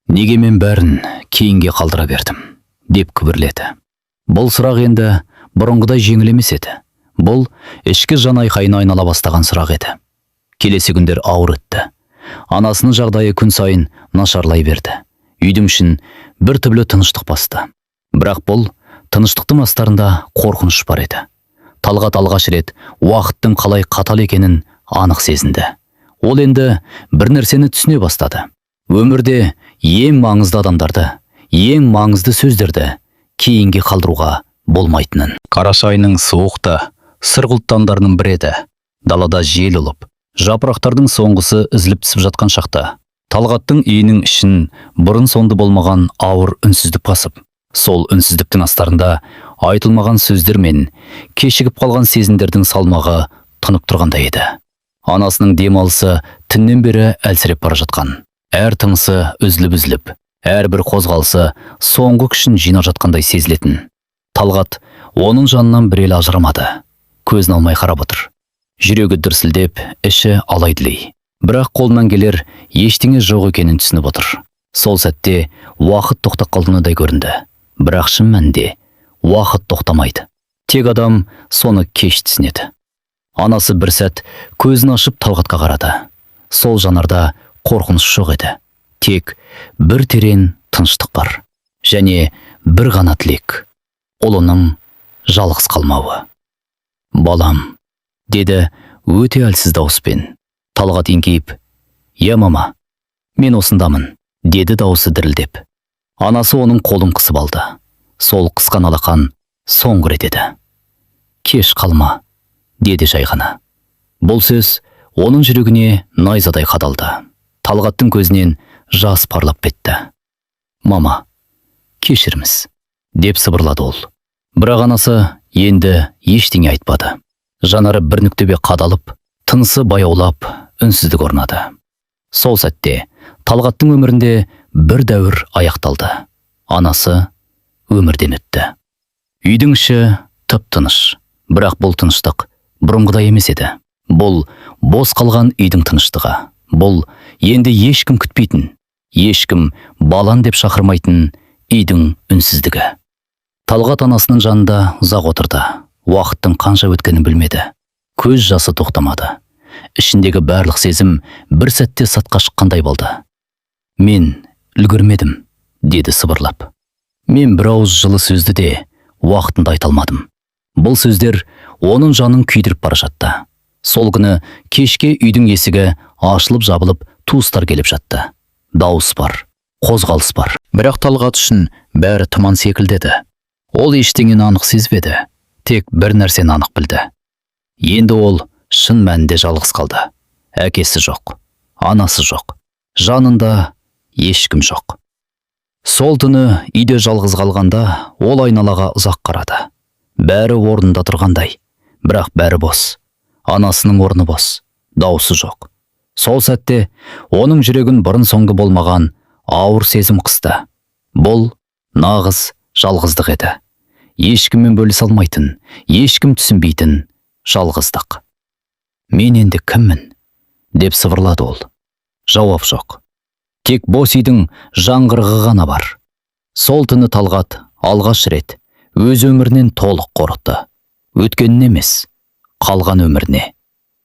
«Неге мен бәрін кейінге қалдыра бердім?» деп күбірледі. Бұл сұрақ енді бұрынғыдай жеңіл емес еді. Бұл ішкі жан айқайына айнала бастаған сұрақ еді. Келесі күндер ауыр өтті. Анасының жағдайы күн сайын нашарлай берді. Үйдің ішін бір түрлі тыныштық басты. Бірақ бұл тыныштықтың астарында қорқыныш бар еді. Талғат алғаш рет уақыттың қалай қатал екенін анық сезінді. Ол енді бір нәрсені түсіне бастады. Өмірде ең маңызды адамдарды, ең маңызды сөздерді кейінге қалдыруға болмайтынын. Қараша айының суық та сұрғылт таңдарының бірі еді. Далада жел ұлып, жапырақтардың соңғысы үзіліп түсіп жатқан шақта Талғаттың үйінің ішін бұрын соңды болмаған ауыр үнсіздік басып, сол үнсіздіктің астарында айтылмаған сөздер мен кешігіп қалған сезімдердің салмағы тұнып тұрғандай еді. Анасының демалысы түннен бері әлсіреп бара жатқан. Әр тынысы үзіліп-үзіліп, әрбір қозғалысы соңғы күшін жинап жатқандай сезілетін. Талғат оның жанынан бір елі ажырамады. Көзін алмай қарап отыр. Жүрегі дүрсілдеп, іші алай-дүлей. Бірақ қолынан келер ештеңе жоқ екенін түсініп отыр. Сол сәтте уақыт тоқтап қалғандай көрінді. Бірақ шын мәнінде уақыт тоқтамайды. Тек адам соны кеш түсінеді. Анасы бір сәт көзін ашып Талғатқа қарады. Сол жанарда қорқыныш жоқ еді. Тек бір терең тыныштық бар. Және бір ғана тілек: ұлының жалғыз қалмауы. «Балам», деді өте әлсіз дауыспен. Талғат еңкейіп, «Иә, мама, мен осындамын», деді дауысы дірілдеп. Анасы оның қолын қысып алды. Сол қысқан алақан соңғы рет еді. «Кеш қалма», деді жай ғана. Бұл сөз оның жүрегіне найзадай қадалды. Талғаттың көзінен жас парлап кетті. «Мама, кешіріңіз», деп сыбырлады ол. Бірақ анасы енді ештеңе айтпады. Жанары бір нүктеге қадалып, тынысы баяулап, үнсіздік орнады. Сол сәтте Талғаттың өмірінде бір дәуір аяқталды. Анасы өмірден өтті. Үйдің іші тып-тыныш. Бірақ бұл тыныштық бұрынғыдай емес еді. Бұл бос қалған үйдің тыныштығы. Бұл енді ешкім күтпейтін, ешкім балам деп шақырмайтын үйдің үнсіздігі. Талғат анасының жанында ұзақ отырды. Уақыттың қанша өткенін білмеді. Көз жасы тоқтамады. Ішіндегі барлық сезім бір сәтте сыртқа шыққандай болды. «Мен үлгермедім», деді сыбырлап. «Мен бір ауыз жылы сөзді де уақытында айта алмадым». Бұл сөздер оның жанын күйдіріп бара жатты. Сол күні кешке үйдің есігі ашылып жабылып, туыстар келіп жатты. Дауыс бар, қозғалыс бар. Бірақ Талғат үшін бәрі тұман секілді еді. Ол ештеңені анық сезбеді. Тек бір нәрсені анық білді. Енді ол шын мәнінде жалғыз қалды. Әкесі жоқ, анасы жоқ, жанында ешкім жоқ. Сол түні үйде жалғыз қалғанда ол айналаға ұзақ қарады. Бәрі орнында тұрғандай, бірақ бәрі бос. Анасының орны бос, даусы жоқ. Сол сәтте оның жүрегін бұрын соңды болмаған ауыр сезім қысты. Бұл нағыз жалғыздық еді. Ешкіммен бөлісе алмайтын, ешкім түсінбейтін жалғыздық. «Мен енді кіммін?» деп сыбырлады ол. Жауап жоқ. Тек бос үйдің жаңғырығы ғана бар. Сол түні Талғат алғаш рет өз өмірінен толық қорықты. Өткенін емес, қалған өміріне.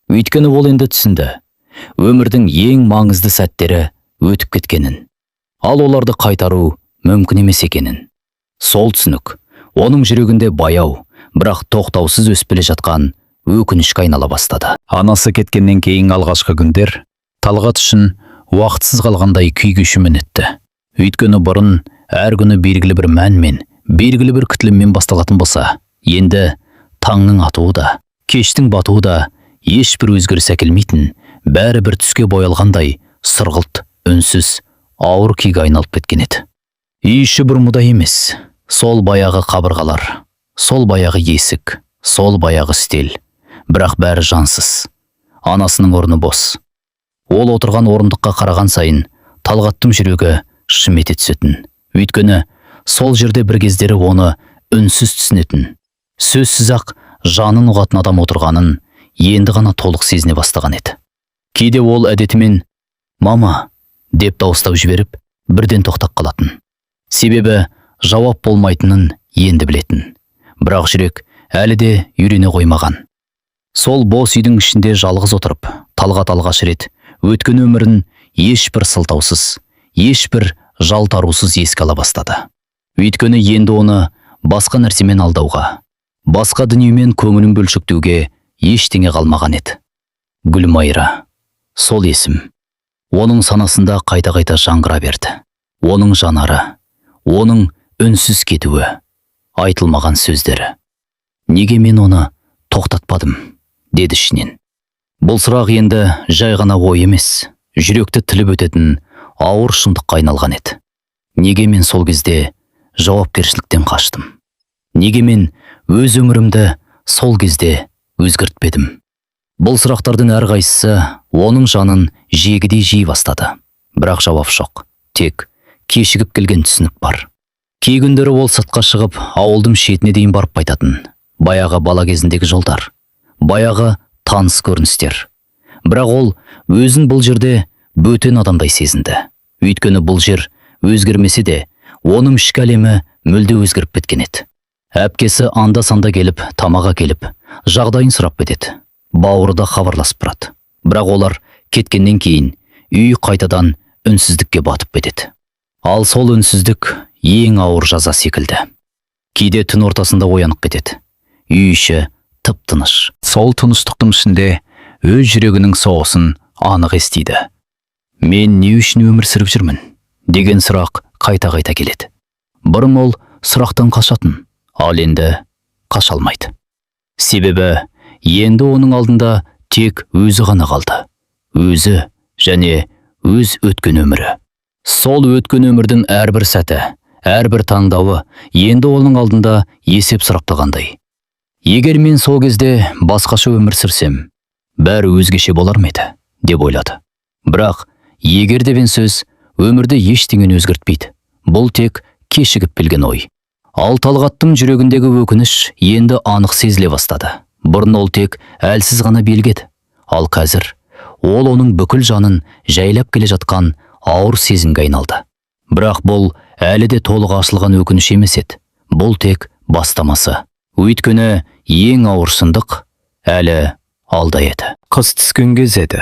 Өйткені ол енді түсінді: өмірдің ең маңызды сәттері өтіп кеткенін. Ал оларды қайтару мүмкін емес екенін. Сол түсінік оның жүрегінде баяу, бірақ тоқтаусыз өсіп келе жатқан өкінішке айнала бастады. Анасы кеткеннен кейін алғашқы күндер Талғат үшін уақытсыз қалғандай күй кешумен өтті. Өйткені бұрын әр күні белгілі бір мәнмен, белгілі бір күтіліммен басталатын болса, енді таңның атуы да, кештің батуы да ешбір өзгеріс әкелмейтін, бәрі бір түске боялғандай Сұрғылт, үнсіз, ауыр күйге айналып кеткен еді. Үй іші бұрынғыдай емес. Сол баяғы қабырғалар, сол баяғы есік, сол баяғы үстел. Бірақ бәрі жансыз. Анасының орны бос. Ол отырған орындыққа қараған сайын Талғаттың жүрегі шым ете түсетін. Өйткені сол жерде бір кездері оны үнсіз түсінетін, сөзсіз ақ жанын ұғатын адам отырғанын енді ғана толық сезіне бастаған еді. Кейде ол әдетімен «Мама» деп дауыстап жіберіп, бірден тоқтап қалатын. Себебі жауап болмайтынын енді білетін. Бірақ жүрек әлі де үйрене қоймаған. Сол бос үйдің ішінде жалғыз отырып, Талғат алғаш рет өткен өмірін ешбір сылтаусыз, ешбір жалтарусыз еске ала бастады. Өйткені енді оны басқа нәрсемен алдауға, басқа дүниемен көңілін бөлшектеуге ештеңе қалмаған еді. Гүлмайра, сол есім оның санасында қайта-қайта жаңғыра берді. Оның жанары, оның үнсіз кетуі, айтылмаған сөздері. «Неге мен оны тоқтатпадым?» – деді ішінен. Бұл сұрақ енді жай ғана ой емес, жүректі тіліп өтетін ауыр шындыққа айналған еді. Неге мен сол кезде жауапкершіліктен қаштым? Неге мен өз өмірімді сол кезде өзгертпедім? Бұл сұрақтардың әрқайсысы оның жанын жегідей жей бастады. Бірақ жауап жоқ. Тек кешігіп келген түсінік бар. Кей күндері ол сыртқа шығып, ауылдың шетіне дейін барып қайтатын. Баяғы бала кезіндегі жолдар, баяғы таныс көріністер. Бірақ ол өзін бұл жерде бөтен адамдай сезінді. Өйткені бұл жер өзгермесе де, оның ішкі әлемі мүлде өзгеріп кеткен еді. Әпкесі анда-санда келіп, тамақ әкеліп, жағдайын сұрап кетеді. Бауыры да хабарласып тұрады. Бірақ олар кеткеннен кейін үй қайтадан үнсіздікке батып кетеді. Ал сол үнсіздік ең ауыр жаза секілді. Кейде түн ортасында оянып кетеді. Үй іші тып-тыныш. Сол тыныштықтың ішінде өз жүрегінің соғысын анық естиді. «Мен не үшін өмір сүріп жүрмін?» деген сұрақ қайта-қайта келеді. Бұрын ол сұрақтан қашатын, ал енді қаша алмайды. Себебі енді оның алдында тек өзі ғана қалды. Өзі және өз өткен өмірі. Сол өткен өмірдің әрбір сәті, әрбір таңдауы енді оның алдында есеп сұрақтағандай. «Егер мен сол кезде басқаша өмір сүрсем, бәрі өзгеше болар ма еді?» – деп ойлады. Бірақ егер деген сөз өмірде ештеңені өзгертпейді. Бұл тек кешігіп келген ой. Ал Талғаттың жүрегіндегі өкініш енді анық сезіле бастады. Бұрын ол тек әлсіз ғана белгі еді. Ал қазір ол оның бүкіл жанын жайлап келе жатқан ауыр сезімге айналды. Бірақ бұл әлі де толық ашылған өкініш емес еді. Бұл тек бастамасы. Өйткені ең ауыр шындық әлі алда еді. Қыс түскен кез еді.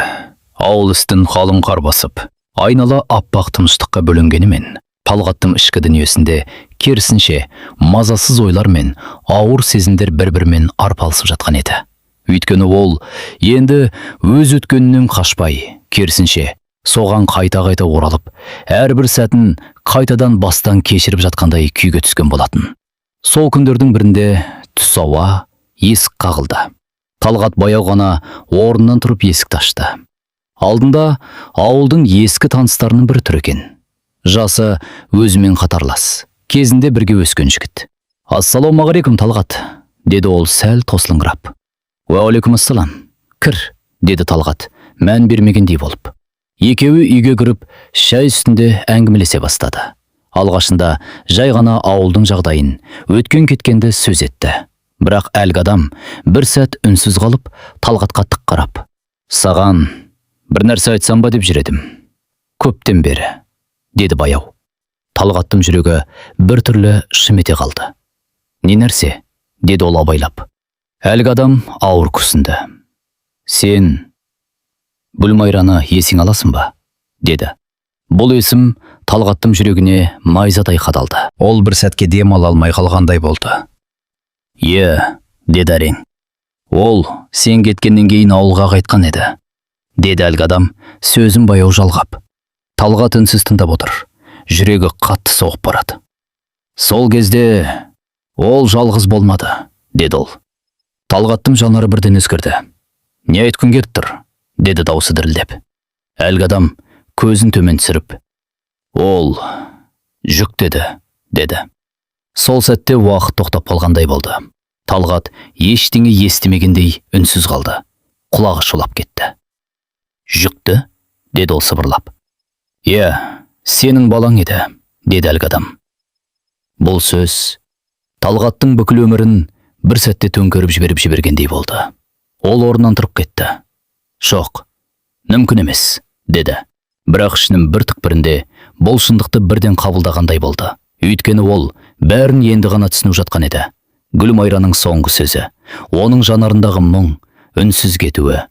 Ауыл үстін қалың қар басып, айнала аппақ тыныштыққа бөленгенімен, Талғаттың ішкі дүниесінде керісінше мазасыз ойлар мен ауыр сезімдер бір-бірімен арпалысып жатқан еді. Өйткені ол енді өз өткенінен қашпай, керісінше соған қайта-қайта оралып, әрбір сәтін қайтадан бастан кешіріп жатқандай күйге түскен болатын. Сол күндердің бірінде түс ауа есік қағылды. Талғат баяу ғана орнынан тұрып есікті ашты. Алдында ауылдың ескі таныстарының бірі тұр екен. Жасы өзімен қатарлас, кезінде бірге өскен жігіт. «Ассалаумағалейкум, Талғат», – деді ол сәл тосылыңқырап. «Уағалейкум ассалам. Кір», – деді Талғат, мән бермегендей болып. Екеуі үйге кіріп, шай үстінде әңгімелесе бастады. Алғашында жай ғана ауылдың жағдайын, өткен кеткенді сөз етті. Бірақ әлгі адам бір сәт үнсіз қалып, Талғатқа тік қарап: «Саған бір нәрсе айтсам ба деп жүр едім. Көптен бері», – деді баяу. Талғаттың жүрегі бір түрлі шым ете қалды. «Не нәрсе?» – деді ол абайлап. Әлгі адам ауыр күрсінді. «Сен Гүлмайраны есіңе аласың ба?» – деді. Бұл есім Талғаттың жүрегіне найзадай қадалды. Ол бір сәтке дем ала алмай қалғандай болды. «Е», – деді әрең. «Ол сен кеткеннен кейін ауылға қайтқан еді», – деді әлгі адам сөзін баяу жалғап. Талғат үнсіз тыңдап отыр. Жүрегі қатты соғып барады. «Сол кезде ол жалғыз болмады», – деді ол. Талғаттың жанары бірден өзгерді. «Не айтқың келіп тұр?» – деді даусы дірілдеп. Әлгі адам Көзін төмен түсіріп, «Ол жүктеді», деді. Сол сәтте уақыт тоқтап қалғандай болды. Талғат ештеңе естімегендей үнсіз қалды. Құлағы шулап кетті. «Жүкті?» деді ол сыбырлап. «Иә, сенің балаң еді», деді әлгі адам. Бұл сөз Талғаттың бүкіл өмірін бір сәтте төңкеріп жіберіп жібергендей болды. Ол орнынан тұрып кетті. «Жоқ, мүмкін емес», деді. Бірақ ішінің бір түкпірінде бұл шындықты бірден қабылдағандай болды. Өйткені ол бәрін енді ғана түсініп жатқан еді. Гүлмайраның соңғы сөзі, оның жанарындағы мұң, үнсіз кетуі,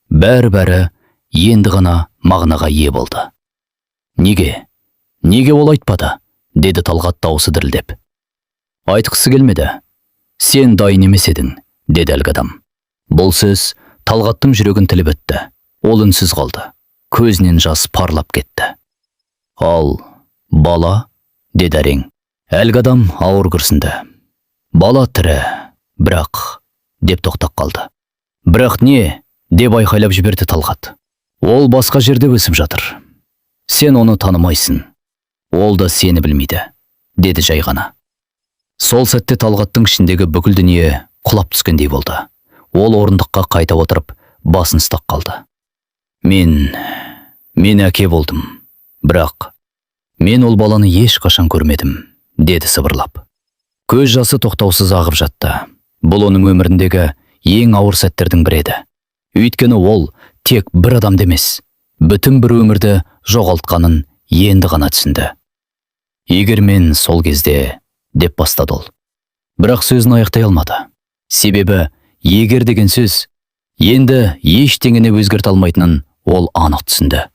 бәрі-бәрі енді ғана мағынаға ие болды. «Неге? Неге ол айтпады?» деді Талғат даусы дірілдеп. «Айтқысы келмеді. Сен дайын емес едің», деді әлгі адам. Бұл сөз Талғаттың жүрегін тіліп өтті. Ол үнсіз қалды. Көзінен жас парлап кетті. «Ал бала?» деді әрең. Әлгі адам ауыр күрсінді. «Бала тірі, бірақ», деп тоқтап қалды. «Бірақ не?» деп айқайлап жіберді Талғат. «Ол басқа жерде өсіп жатыр. Сен оны танымайсың. Ол да сені білмейді», деді жай ғана. Сол сәтте Талғаттың ішіндегі бүкіл дүние құлап түскендей болды. Ол орындыққа қайта отырып, басын ұстап қалды. Мен әке болдым. Бірақ мен ол баланы ешқашан көрмедім», деді сыбырлап. Көз жасы тоқтаусыз ағып жатты. Бұл оның өміріндегі ең ауыр сәттердің бірі еді. Өйткені ол тек бір адамды емес, бүтін бір өмірді жоғалтқанын енді ғана түсінді. «Егер мен сол кезде», деп бастады ол. Бірақ сөзін аяқтай алмады. Себебі егер деген сөз енді ештеңені өзгерте алмайтынын ол анық түсінді.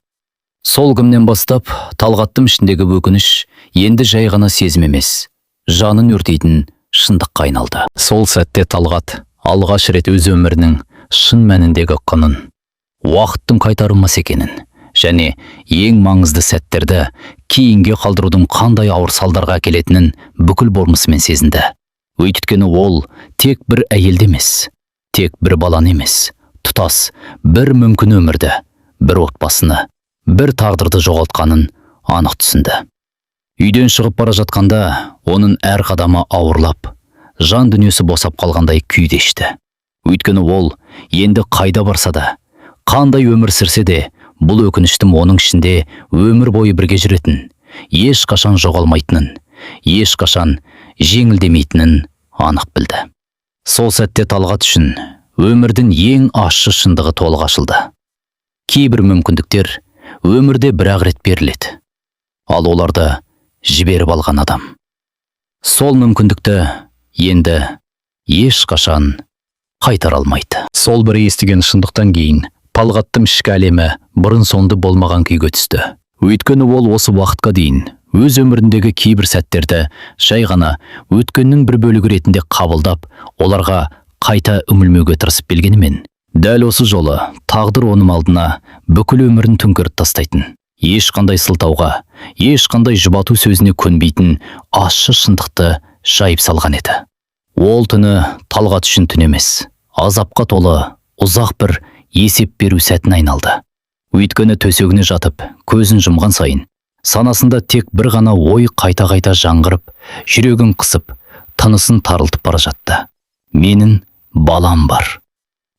Сол күннен бастап Талғаттың ішіндегі өкініш енді жай ғана сезім емес, жанын өртейтін шындыққа айналды. Сол сәтте Талғат алғаш рет өз өмірінің шын мәніндегі құнын, уақыттың қайтарылмас екенін және ең маңызды сәттерді кейінге қалдырудың қандай ауыр салдарға әкелетінін бүкіл болмысымен сезінді. Өйткені ол тек бір әйелді емес, тек бір баланы емес, тұтас бір мүмкін өмірді, бір отбасыны, бір тағдырды жоғалтқанын анық түсінді. Үйден шығып бара жатқанда оның әр қадамы ауырлап, жан дүниесі босап қалғандай күй кешті. Өйткені ол енді қайда барса да, қандай өмір сүрсе де, бұл өкініштің оның ішінде өмір бойы бірге жүретін, ешқашан жоғалмайтынын, ешқашан жеңілдемейтінін анық білді. Сол сәтте Талғат үшін өмірдің ең ащы шындығы толық ашылды. Кейбір мүмкіндіктер өмірде бір-ақ рет беріледі. Ал оларды жіберіп алған адам сол мүмкіндікті енді ешқашан қайтара алмайды. Сол бір естіген шындықтан кейін Талғаттың ішкі әлемі бұрын соңды болмаған күйге түсті. Өйткені ол осы уақытқа дейін өз өміріндегі кейбір сәттерді жай ғана өткеннің бір бөлігі ретінде қабылдап, оларға қайта үңілмеуге тырысып келгенімен, дәл осы жолы тағдыр оның алдына бүкіл өмірін төңкеріп тастайтын, ешқандай сылтауға, ешқандай жұбату сөзіне көнбейтін ащы шындықты жайып салған еді. Ол түні Талғат үшін түн емес, азапқа толы ұзақ бір есеп беру сәтіне айналды. Өйткені төсегіне жатып, көзін жұмған сайын санасында тек бір ғана ой қайта-қайта жаңғырып, жүрегін қысып, тынысын тарылтып бара жатты. Менің балам бар.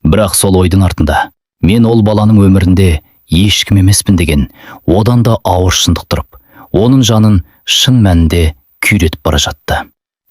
Бірақ сол ойдың артында мен ол баланың өмірінде ешкім емеспін деген одан да ауыр шындық тұрып, оның жанын шын мәнінде күйретіп бара жатты.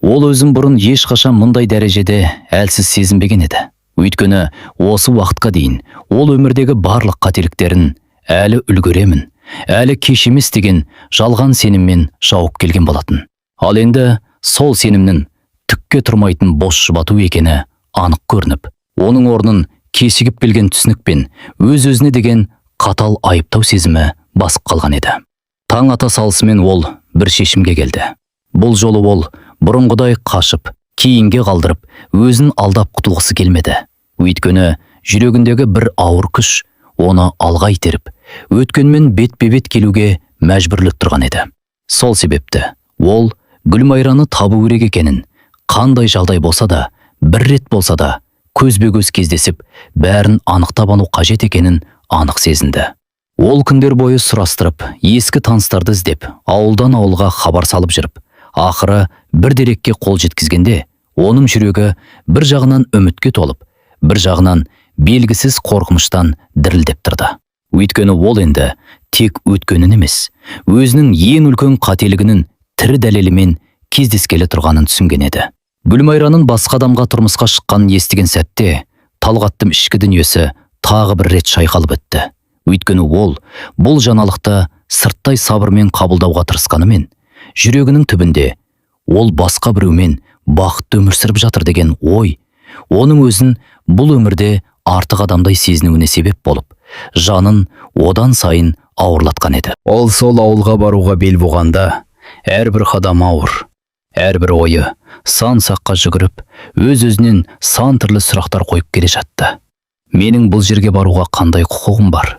Ол өзін бұрын ешқашан мұндай дәрежеде әлсіз сезінбеген еді. Өйткені осы уақытқа дейін ол өмірдегі барлық қателіктерін әлі үлгеремін, әлі кеш емес деген жалған сеніммен жауып келген болатын. Ал енді сол сенімнің түкке тұрмайтын бос жұбату екені анық көрініп, оның орнын кешігіп келген түсінік пен өз-өзіне деген қатал айыптау сезімі басып қалған еді. Таң ата салысымен ол бір шешімге келді. Бұл жолы ол бұрынғыдай қашып, кейінге қалдырып, өзін алдап құтылғысы келмеді. Өйткені жүрегіндегі бір ауыр күш оны алға итеріп, өткенмен бетпе-бет келуге мәжбүрлеп тұрған еді. Сол себепті ол Гүлмайраны табу керек екенін, қандай жағдай болса да, бір рет болса да көзбе-көз кездесіп, бәрін анықтап алу қажет екенін анық сезінді. Ол күндер бойы сұрастырып, ескі таныстарды іздеп, ауылдан ауылға хабар салып жүріп, ақыры бір дерекке қол жеткізгенде, оның жүрегі бір жағынан үмітке толып, бір жағынан белгісіз қорқыныштан дірілдеп тұрды. Өйткені ол енді тек өткенін емес, өзінің ең үлкен қателігінің тірі дәлелімен кездескелі тұрғанын түсінген еді. Гүлмайраның басқа адамға тұрмысқа шыққанын естіген сәтте Талғаттың ішкі дүниесі тағы бір рет шайқалып өтті. Өйткені ол бұл жаңалықты сырттай сабырмен қабылдауға тырысқанымен, жүрегінің түбінде ол басқа біреумен бақытты өмір сүріп жатыр деген ой оның өзін бұл өмірде артық адамдай сезінуіне себеп болып, жанын одан сайын ауырлатқан еді. Ол сол ауылға баруға бел буғанда, әрбір қадам ауыр, әрбір ойы сан саққа жүгіріп, өз-өзінен сан түрлі сұрақтар қойып келе жатты. Менің бұл жерге баруға қандай құқығым бар?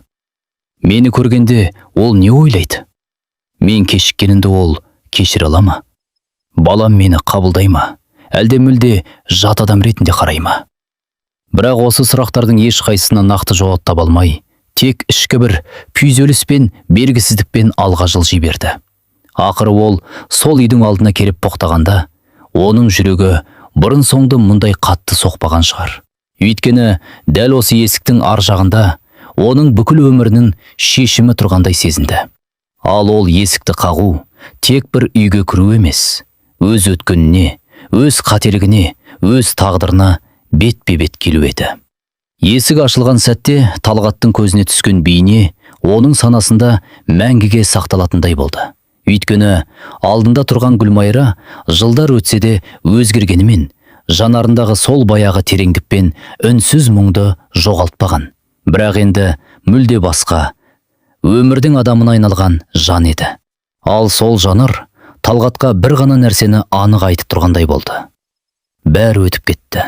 Мені көргенде ол не ойлайды? Мен кешіккенімді ол кешіре ала ма? Балам мені қабылдай ма? Әлде мүлде жат адам ретінде қарай ма? Бірақ осы сұрақтардың ешқайсысына нақты жауап таба алмай, тек ішкі бір күйзеліс пен белгісіздікпен алға жылжи берді. Ақыры ол сол үйдің алдына келіп тоқтағанда, оның жүрегі бұрын соңды мұндай қатты соқпаған шығар. Өйткені дәл осы есіктің ар жағында оның бүкіл өмірінің шешімі тұрғандай сезінді. Ал ол есікті қағу тек бір үйге кіру емес, өз өткеніне, өз қателігіне, өз тағдырына бетпе-бет келу еді. Есік ашылған сәтте Талғаттың көзіне түскен бейне оның санасында мәңгіге сақталатындай болды. Өйткені алдында тұрған Гүлмайра жылдар өтсе де өзгергенімен, жанарындағы сол баяғы тереңдік пен үнсіз мұңды жоғалтпаған. Бірақ енді мүлде басқа, өмірдің адамына айналған жан еді. Ал сол жанар Талғатқа бір ғана нәрсені анық айтып тұрғандай болды. Бәрі өтіп кетті.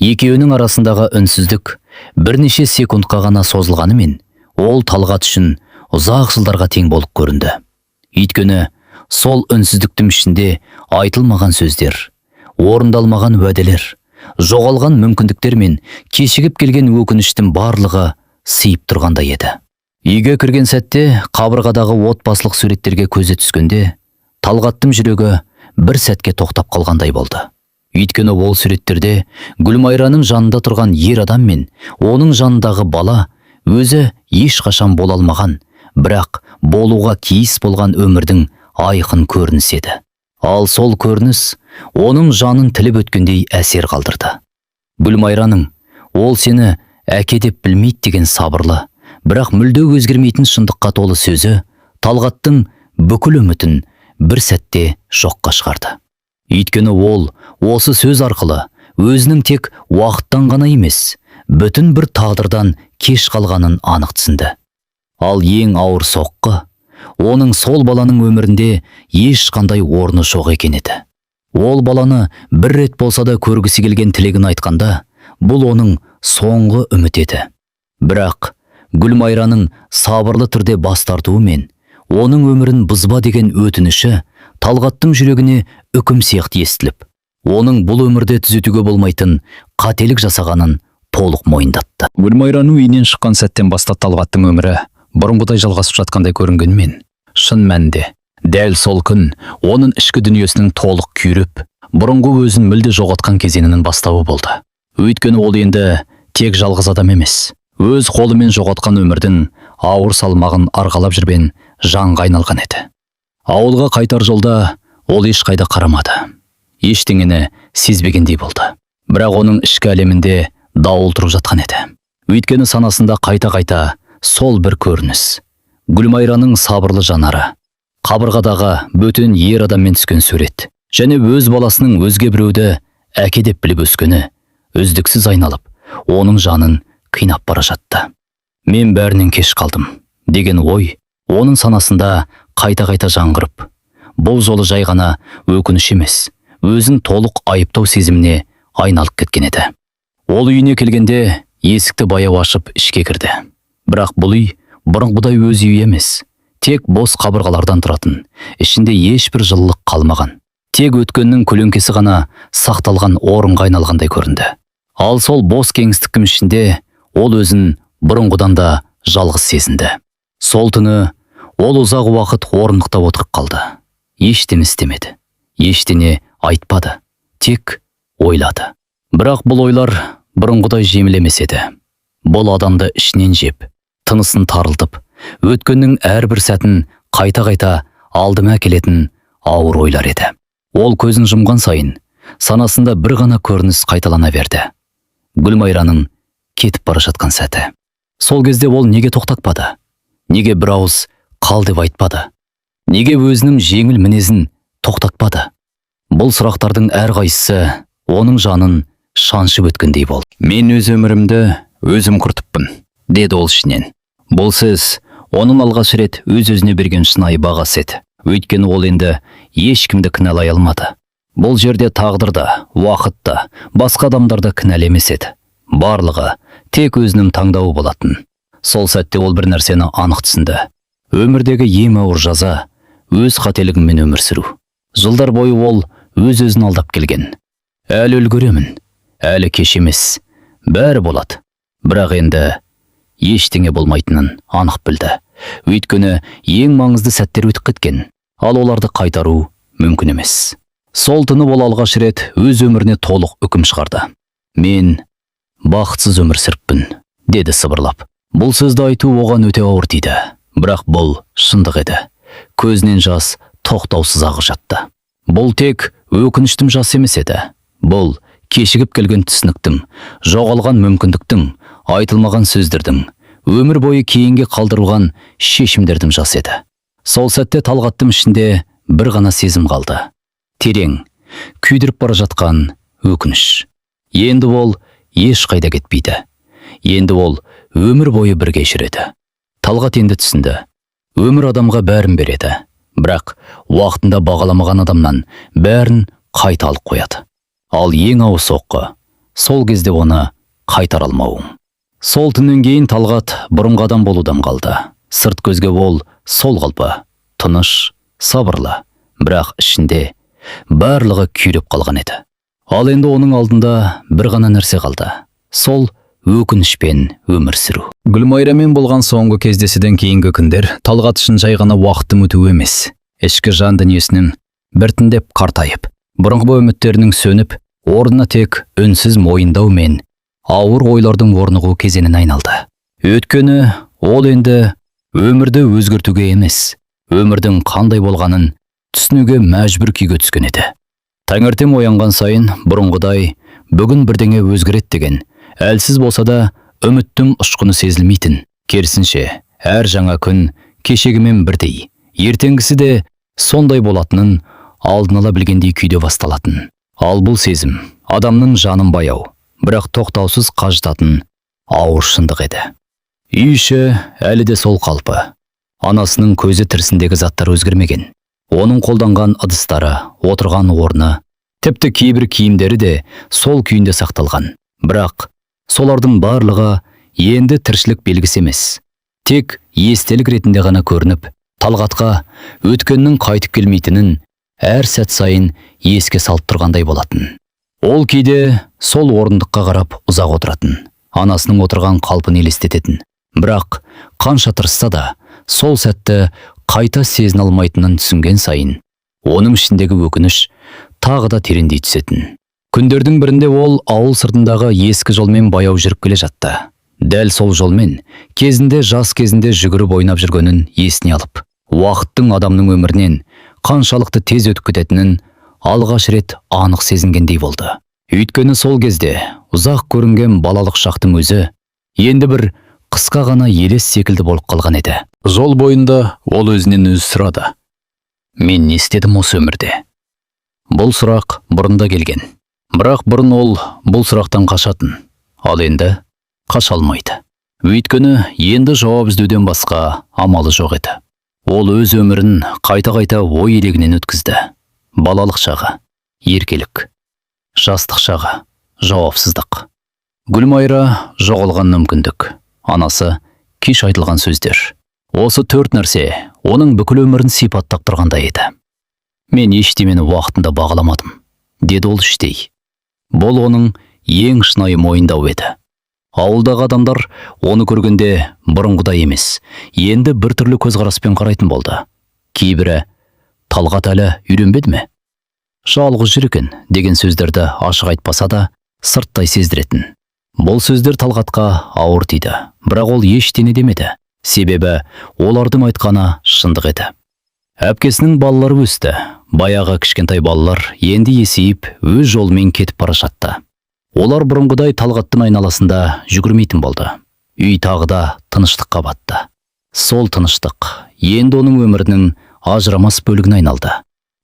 Екеуінің арасындағы үнсіздік бірнеше секундқа ғана созылғанымен, ол Талғат үшін ұзақ жылдарға тең болып көрінді. Өйткені сол үнсіздіктің ішінде айтылмаған сөздер, орындалмаған уәделер, жоғалған мүмкіндіктер мен кешігіп келген өкініштің барлығы сыйып тұрғандай еді. Үйге кірген сәтте қабырғадағы отбасылық суреттерге көзі түскенде, Талғаттың жүрегі бір сәтке тоқтап қалғандай болды. Өйткені ол суреттерде Гүлмайраның жанында тұрған ер адам мен оның жанындағы бала өзі ешқашан бола алмаған, бірақ болуға тиіс болған өмірдің айқын көрінісі еді. Ал сол көрініс оның жанын тіліп өткендей әсер қалдырды. Гүлмайраның ол сені әке деп білмейді деген сабырлы, бірақ мүлде өзгермейтін шындыққа толы сөзі Талғаттың бүкіл үмітін бір сәтте жоққа шығарды. Өйткені ол осы сөз арқылы өзінің тек уақыттан ғана емес, бүтін бір тағдырдан кеш қалғанын анық түсінді. Ал ең ауыр соққы оның сол баланың өмірінде ешқандай орны жоқ екен еді. Ол баланы бір рет болса да көргісі келген тілегін айтқанда, бұл оның соңғы үміті еді. Бірақ Гүлмайраның сабырлы түрде бас тартуымен оның өмірін бұзба деген өтініші Талғаттың жүрегіне үкім сияқты естіліп, оның бұл өмірде түзетуге болмайтын қателік жасағанын толық мойындатты. Гүлмайраның үйінен шыққан сәттен бастап Талғаттың өмірі бұрынғыдай жалғасып жатқандай көрінгенімен, шын мәнінде дәл сол күн оның ішкі дүниесінің толық күйреп, бұрынғы өзін мүлде жоғалтқан кезеңінің бастауы болды. Өйткені ол енді тек жалғыз адам емес, өз қолымен жоғалтқан өмірдің ауыр салмағын арқалап жүрген жанға айналған еді. Ауылға қайтар жолда ол ешқайда қарамады. Ештеңені сезбегендей болды. Бірақ оның ішкі әлемінде дауыл тұрып жатқан еді. Өйткені санасында қайта-қайта сол бір көрініс. Гүлмайраның сабырлы жанары, қабырғадағы бөтен ер адаммен түскен сурет және өз баласының өзге біреуді әке деп біліп өскені үздіксіз айналып, оның жанын қинап бара жатты. Мен бәрінен кеш қалдым деген ой оның санасында қайта-қайта жаңғырып, бұл жолы жай ғана өкініш емес, өзін толық айыптау сезіміне айналып кеткен еді. Ол үйіне келгенде есікті баяу ашып ішке кірді. Бірақ бұл үй бұрынғыдай өз үйі емес, тек бос қабырғалардан тұратын, ішінде ешбір жылылық қалмаған. Тек өткеннің көлеңкесі ғана сақталған орынға айналғандай көрінді. Ал сол бос кеңістіктің ішінде ол өзін бұрынғыдан да жалғыз сезінді. Сол түні ол ұзақ уақыт орындықта отырып қалды. Ештеме істемеді, ештеңе айтпады, тек ойлады. Бірақ бұл ойлар бұрынғыдай жеңіл емес еді. Бұл адамды ішінен жеп, тынысын тарылтып, өткеннің әрбір сәтін қайта-қайта алдыма әкелетін ауыр ойлар еді. Ол көзін жұмған сайын санасында бір ғана көрініс қайталана берді. Гүлмайраның кетіп бара жатқан сәті. Сол кезде ол неге тоқтатпады? Неге бір ауыз қал деп айтпады? Неге өзінің жеңіл мінезін тоқтатпады? Бұл сұрақтардың әрқайсысы оның жанын шаншып өткендей болды. «Мен өз өмірімді өзім құртыппын», – деді ол ішінен. Бұл сөз оның алғаш рет өз-өзіне берген шынайы бағасы еді. Өйткені ол енді ешкімді кінәлай алмады. Бұл жерде тағдыр да, уақыт та, басқа адамдар да кінәлі емес еді. Барлығы тек өзінің таңдауы болатын. Сол сәтте ол бір нәрсені анық түсінді. Өмірдегі ең ауыр жаза – өз қателігіңмен өмір сүру. Жылдар бойы ол өз-өзін алдап келген. Әлі үлгеремін, әлі кеш емес, бәрі болады. Бірақ енді ештеңе болмайтынын анық білді. Өйткені ең маңызды сәттер өтіп кеткен, ал оларды қайтару мүмкін емес. Сол түні ол алғаш рет өз өміріне толық үкім шығарды. «Мен бақытсыз өмір сүріппін», – деді сыбырлап. Бұл сөзді айту оған өте ауыр тиді, бірақ бұл шындық еді. Көзінен жас тоқтаусыз ағып жатты. Бұл тек өкініштің жасы емес еді. Бұл кешігіп келген түсініктің, жоғалған мүмкіндіктің, айтылмаған сөздердің, өмір бойы кейінге қалдырылған шешімдердің жасы еді. Сол сәтте Талғаттың ішінде бір ғана сезім қалды. Терең, күйдіріп бара жатқан өкініш. Енді ол ешқайда кетпейді. Енді ол өмір бойы бірге жүреді. Талғат енді түсінді. Өмір адамға бәрін береді. Бірақ уақытында бағаламаған адамнан бәрін қайта алып қояды. Ал ең ауыр соққы – сол кезде оны қайтара алмауың. Сол түннен кейін Талғат бұрынғы адам болудан қалды. Сырт көзге ол сол қалпы, тыныш, сабырлы, бірақ ішінде барлығы күйреп қалған еді. Ал енді оның алдында бір ғана нәрсе қалды. Сол өкінішпен өмір сүру. Гүлмайрамен болған соңғы кездесуден кейінгі күндер Талғат үшін жай ғана уақыттың өтуі емес. Ішкі жан дүниесінің біртіндеп қартайып, бұрынғы үміттерінің сөніп, орнына тек үнсіз мойындау мен ауыр ойлардың орнығу кезеңіне айналды. Өйткені ол енді өмірді өзгертуге емес, өмірдің қандай болғанын түсінуге мәжбүр күйге түскен еді. Таңертең оянған сайын бұрынғыдай бүгін бірдеңе өзгереді деген әлсіз болса да үміттің ұшқыны сезілмейтін. Керісінше, әр жаңа күн кешегімен бірдей, ертеңгісі де сондай болатынын алдын ала білгендей күйде басталатын. Ал бұл сезім адамның жанын баяу, бірақ тоқтаусыз қажытатын ауыр шындық еді. Үй іші әлі де сол қалпы. Анасының көзі тірісіндегі заттар өзгермеген. Оның қолданған ыдыстары, отырған орны, тіпті кейбір киімдері де сол күйінде сақталған. Бірақ солардың барлығы енді тіршілік белгісі емес. Тек естелік ретінде ғана көрініп, Талғатқа өткеннің қайтып келмейтінін әр сәт сайын еске салып тұрғандай болатын. Ол кейде сол орындыққа қарап ұзақ отыратын, анасының отырған қалпын елестететін. Бірақ қанша тырысса да, сол сәтті қайта сезіне алмайтынын түсінген сайын, оның ішіндегі өкініш тағы да тереңдей түсетін. Күндердің бірінде ол ауыл сыртындағы ескі жолмен баяу жүріп келе жатты. Дәл сол жолмен кезінде, жас кезінде жүгіріп ойнап жүргенін есіне алып, уақыттың адамның өмірінен қаншалықты тез өтіп кететінін алғаш рет анық сезінгендей болды. Өйткені сол кезде ұзақ көрінген балалық шақтың өзі енді бір қысқа ғана елес секілді болып қалған еді. Жол бойында ол өзінен өзі сұрады: «Мен не істедім осы өмірде?» Бұл сұрақ бұрын да келген. Бірақ бұрын ол бұл сұрақтан қашатын. Ал енді қаша алмайды. Өйткені енді жауап іздеуден басқа амалы жоқ еді. Ол өз өмірін қайта-қайта ой елегінен өткізді. Балалық шағы, еркелік, жастық шағы, жауапсыздық. Гүлмайра, жоғалған мүмкіндік, анасы, кеш айтылған сөздер. Осы төрт нәрсе оның бүкіл өмірін сипаттап тұрғандай еді. «Мен ештемені уақытында бағаламадым», – деді ол іштей. Бұл оның ең шынайы мойындау еді. Ауылдағы адамдар оны көргенде бұрынғыдай емес, енді біртүрлі көзқараспен қарайтын болды. Кейбірі: «Талғат әлі үйленбеді ме? Жалғыз жүр екен», – деген сөздерді ашық айтпаса да, сырттай сездіретін. Бұл сөздер Талғатқа ауыр тиді, бірақ ол ештеңе демеді. Себебі олардың айтқаны шындық еді. Әпкесінің балалары өсті. Баяғы кішкентай балалар енді есейіп, өз жолымен кетіп бара жатты. Олар бұрынғыдай Талғаттың айналасында жүгірмейтін болды. Үй тағы да тыныштыққа батты. Сол тыныштық енді оның өмірінің ажырамас бөлігіне айналды.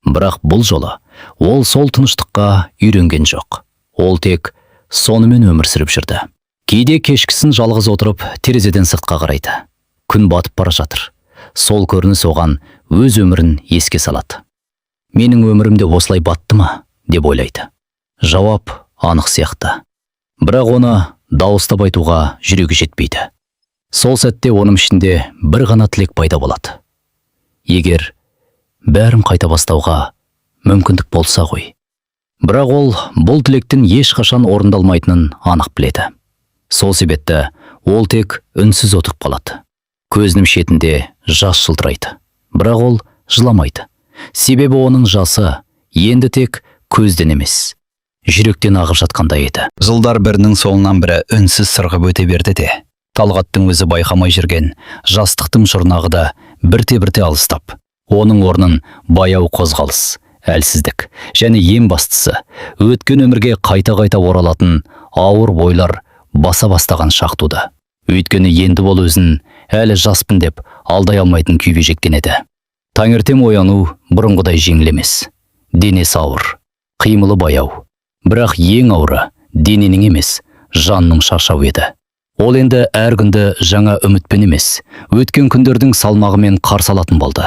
Бірақ бұл жолы ол сол тыныштыққа үйренген жоқ. Ол тек сонымен өмір сүріп жүрді. Кейде кешкісін жалғыз отырып, терезеден сыртқа қарайды. Күн батып бара жатыр. Сол көрініс оған өз өмірін еске салады. «Менің өмірім де осылай батты ма?» деп ойлайды. Жауап анық сияқты. Бірақ оны дауыстап айтуға жүрегі жетпейді. Сол сәтте оның ішінде бір ғана тілек пайда болады: егер бәрін қайта бастауға мүмкіндік болса ғой. Бірақ ол бұл тілектің ешқашан орындалмайтынын анық біледі. Сол себепті ол тек үнсіз отырып қалады. Көзінің шетінде жас жылтырайды, бірақ ол жыламайды. Себебі оның жасы енді тек көзден емес, жүректен ағып жатқандай еді. Жылдар бірінің соңынан бірі үнсіз сырғып өте берді де, Талғаттың өзі байқамай жүрген жастықтың жұрнағы да бірте-бірте алыстап, оның орнын баяу қозғалыс, әлсіздік және ең бастысы, өткен өмірге қайта-қайта оралатын ауыр ойлар баса бастаған шақ туды. Өйткені енді ол өзін әлі жаспын деп алдай алмайтын күйге жеткен еді. Таңертең ояну бұрынғыдай жеңіл емес. Денесі ауыр, қимылы баяу. Бірақ ең ауыры дененің емес, жанның шаршауы еді. Ол енді әр күнді жаңа үмітпен емес, өткен күндердің салмағымен қарсы алатын болды.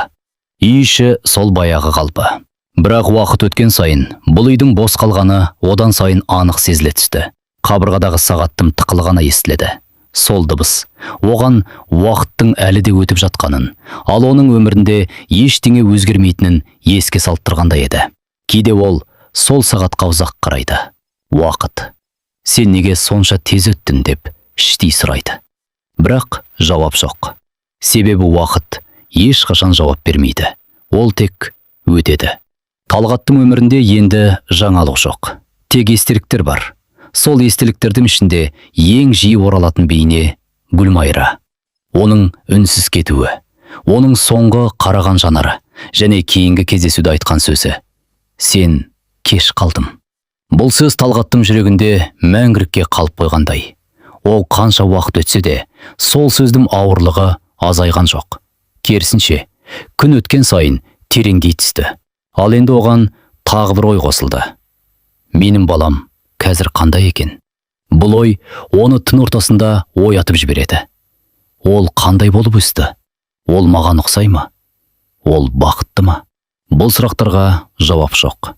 Үй іші сол баяғы қалпы. Бірақ уақыт өткен сайын бұл үйдің бос қалғаны одан сайын анық сезіле түсті. Қабырғадағы сағаттың тықылы ғана естіледі. Сол дыбыс оған уақыттың әлі де өтіп жатқанын, ал оның өмірінде ештеңе өзгермейтінін еске салып тұрғандай еді. Кейде ол сол сағатқа ұзақ қарайды. «Уақыт, сен неге сонша тез өттің?» – деп іштей сұрайды. Бірақ жауап жоқ. Себебі уақыт ешқашан жауап бермейді. Ол тек өтеді. Талғаттың өмірінде енді жаңалық жоқ. Тек естеліктер бар. Сол естеліктердің ішінде ең жиі оралатын бейне – Гүлмайра. Оның үнсіз кетуі, оның соңғы қараған жанары және кейінгі кездесуде айтқан сөзі: «Сен кеш қалдым». Бұл сөз Талғаттың жүрегінде мәңгілікке қалып қойғандай. Ол қанша уақыт өтсе де, сол сөздің ауырлығы азайған жоқ. Керісінше, күн өткен сайын тереңдей түсті. Ал енді оған тағы бір ой қосылды: «Менің балам қазір қандай екен?» Бұл ой оны түн ортасында оятып жібереді. Ол қандай болып өсті? Ол маған ұқсай ма? Ол бақытты ма? Бұл сұрақтарға жауап жоқ.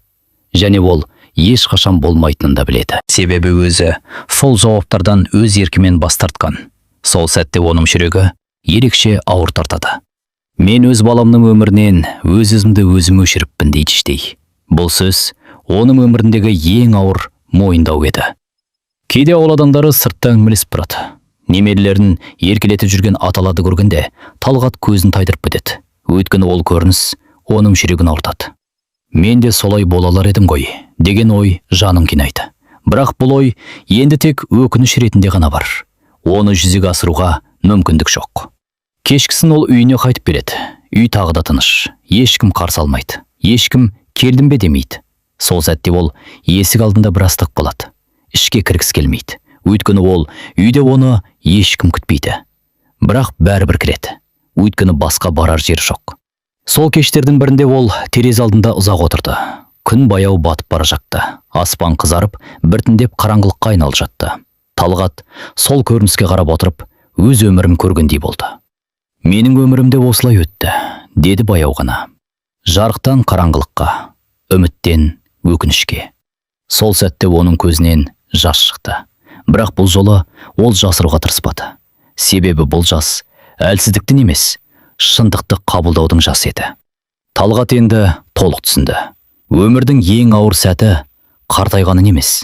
Және ол ешқашан болмайтынын да біледі. Себебі өзі сол жауаптардан өз еркімен бас тартқан. Сол сәтте оның жүрегі ерекше ауыр тартады. «Мен өз баламның өмірінен өз ізімді өзім өшіріппін», – дейді іштей. Бұл сөз оның өміріндегі ең ауыр мойындау еді. Кейде ауыл адамдары сыртта әңгімелесіп тұрады. Немерелерін еркелетіп жүрген аталарды көргенде Талғат көзін тайдырып кетеді. Өйткені ол көрініс оның жүрегін ауыртады. «Мен де солай бола алар едім ғой», – деген ой жанын қинайды. Бірақ бұл ой енді тек өкініш ретінде ғана бар. Оны жүзеге асыруға мүмкіндік жоқ. Кешкісін ол үйіне қайтып келеді. Үй тағы да тыныш. Ешкім қарсы алмайды. Ешкім «келдің бе» демейді. Сол сәтте ол есік алдында біраз тығып қалады. Ішке кіргісі келмейді. Өйткені ол үйде оны ешкім күтпейді. Бірақ бәрібір кіреді. Өйткені басқа барар жер жоқ. Сол кештердің бірінде ол терезе алдында ұзақ отырды. Күн баяу батып бара жатты. Аспан қызарып, біртіндеп қараңғылыққа айналып жатты. Талғат сол көрініске қарап отырып, өз өмірін көргендей болды. «Менің өмірім де осылай өтті», – деді баяу ғана. «Жарықтан қараңғылыққа, үміттен өкінішке». Сол сәтте оның көзінен жас шықты. Бірақ бұл жолы ол жасыруға тырыспады. Себебі бұл жас әлсіздіктің емес, шындықты қабылдаудың жасы еді. Талғат енді толық түсінді. Өмірдің ең ауыр сәті қартайғанын емес,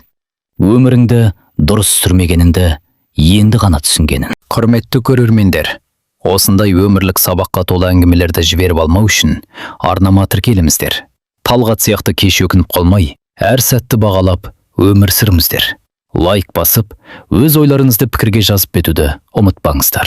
өміріңді дұрыс сүрмегеніңді енді ғана түсінгенін. Құрметті көрермендер, осындай өмірлік сабаққа толы әңгімелерді жіберіп алмау үшін арнама тіркеліңіздер. Талғат сияқты кеш өкініп қалмай, әр сәтті бағалап, өмір сүріңіздер. Лайк басып, өз ойларыңызды пікірге жазып кетуді ұмытпаңыздар.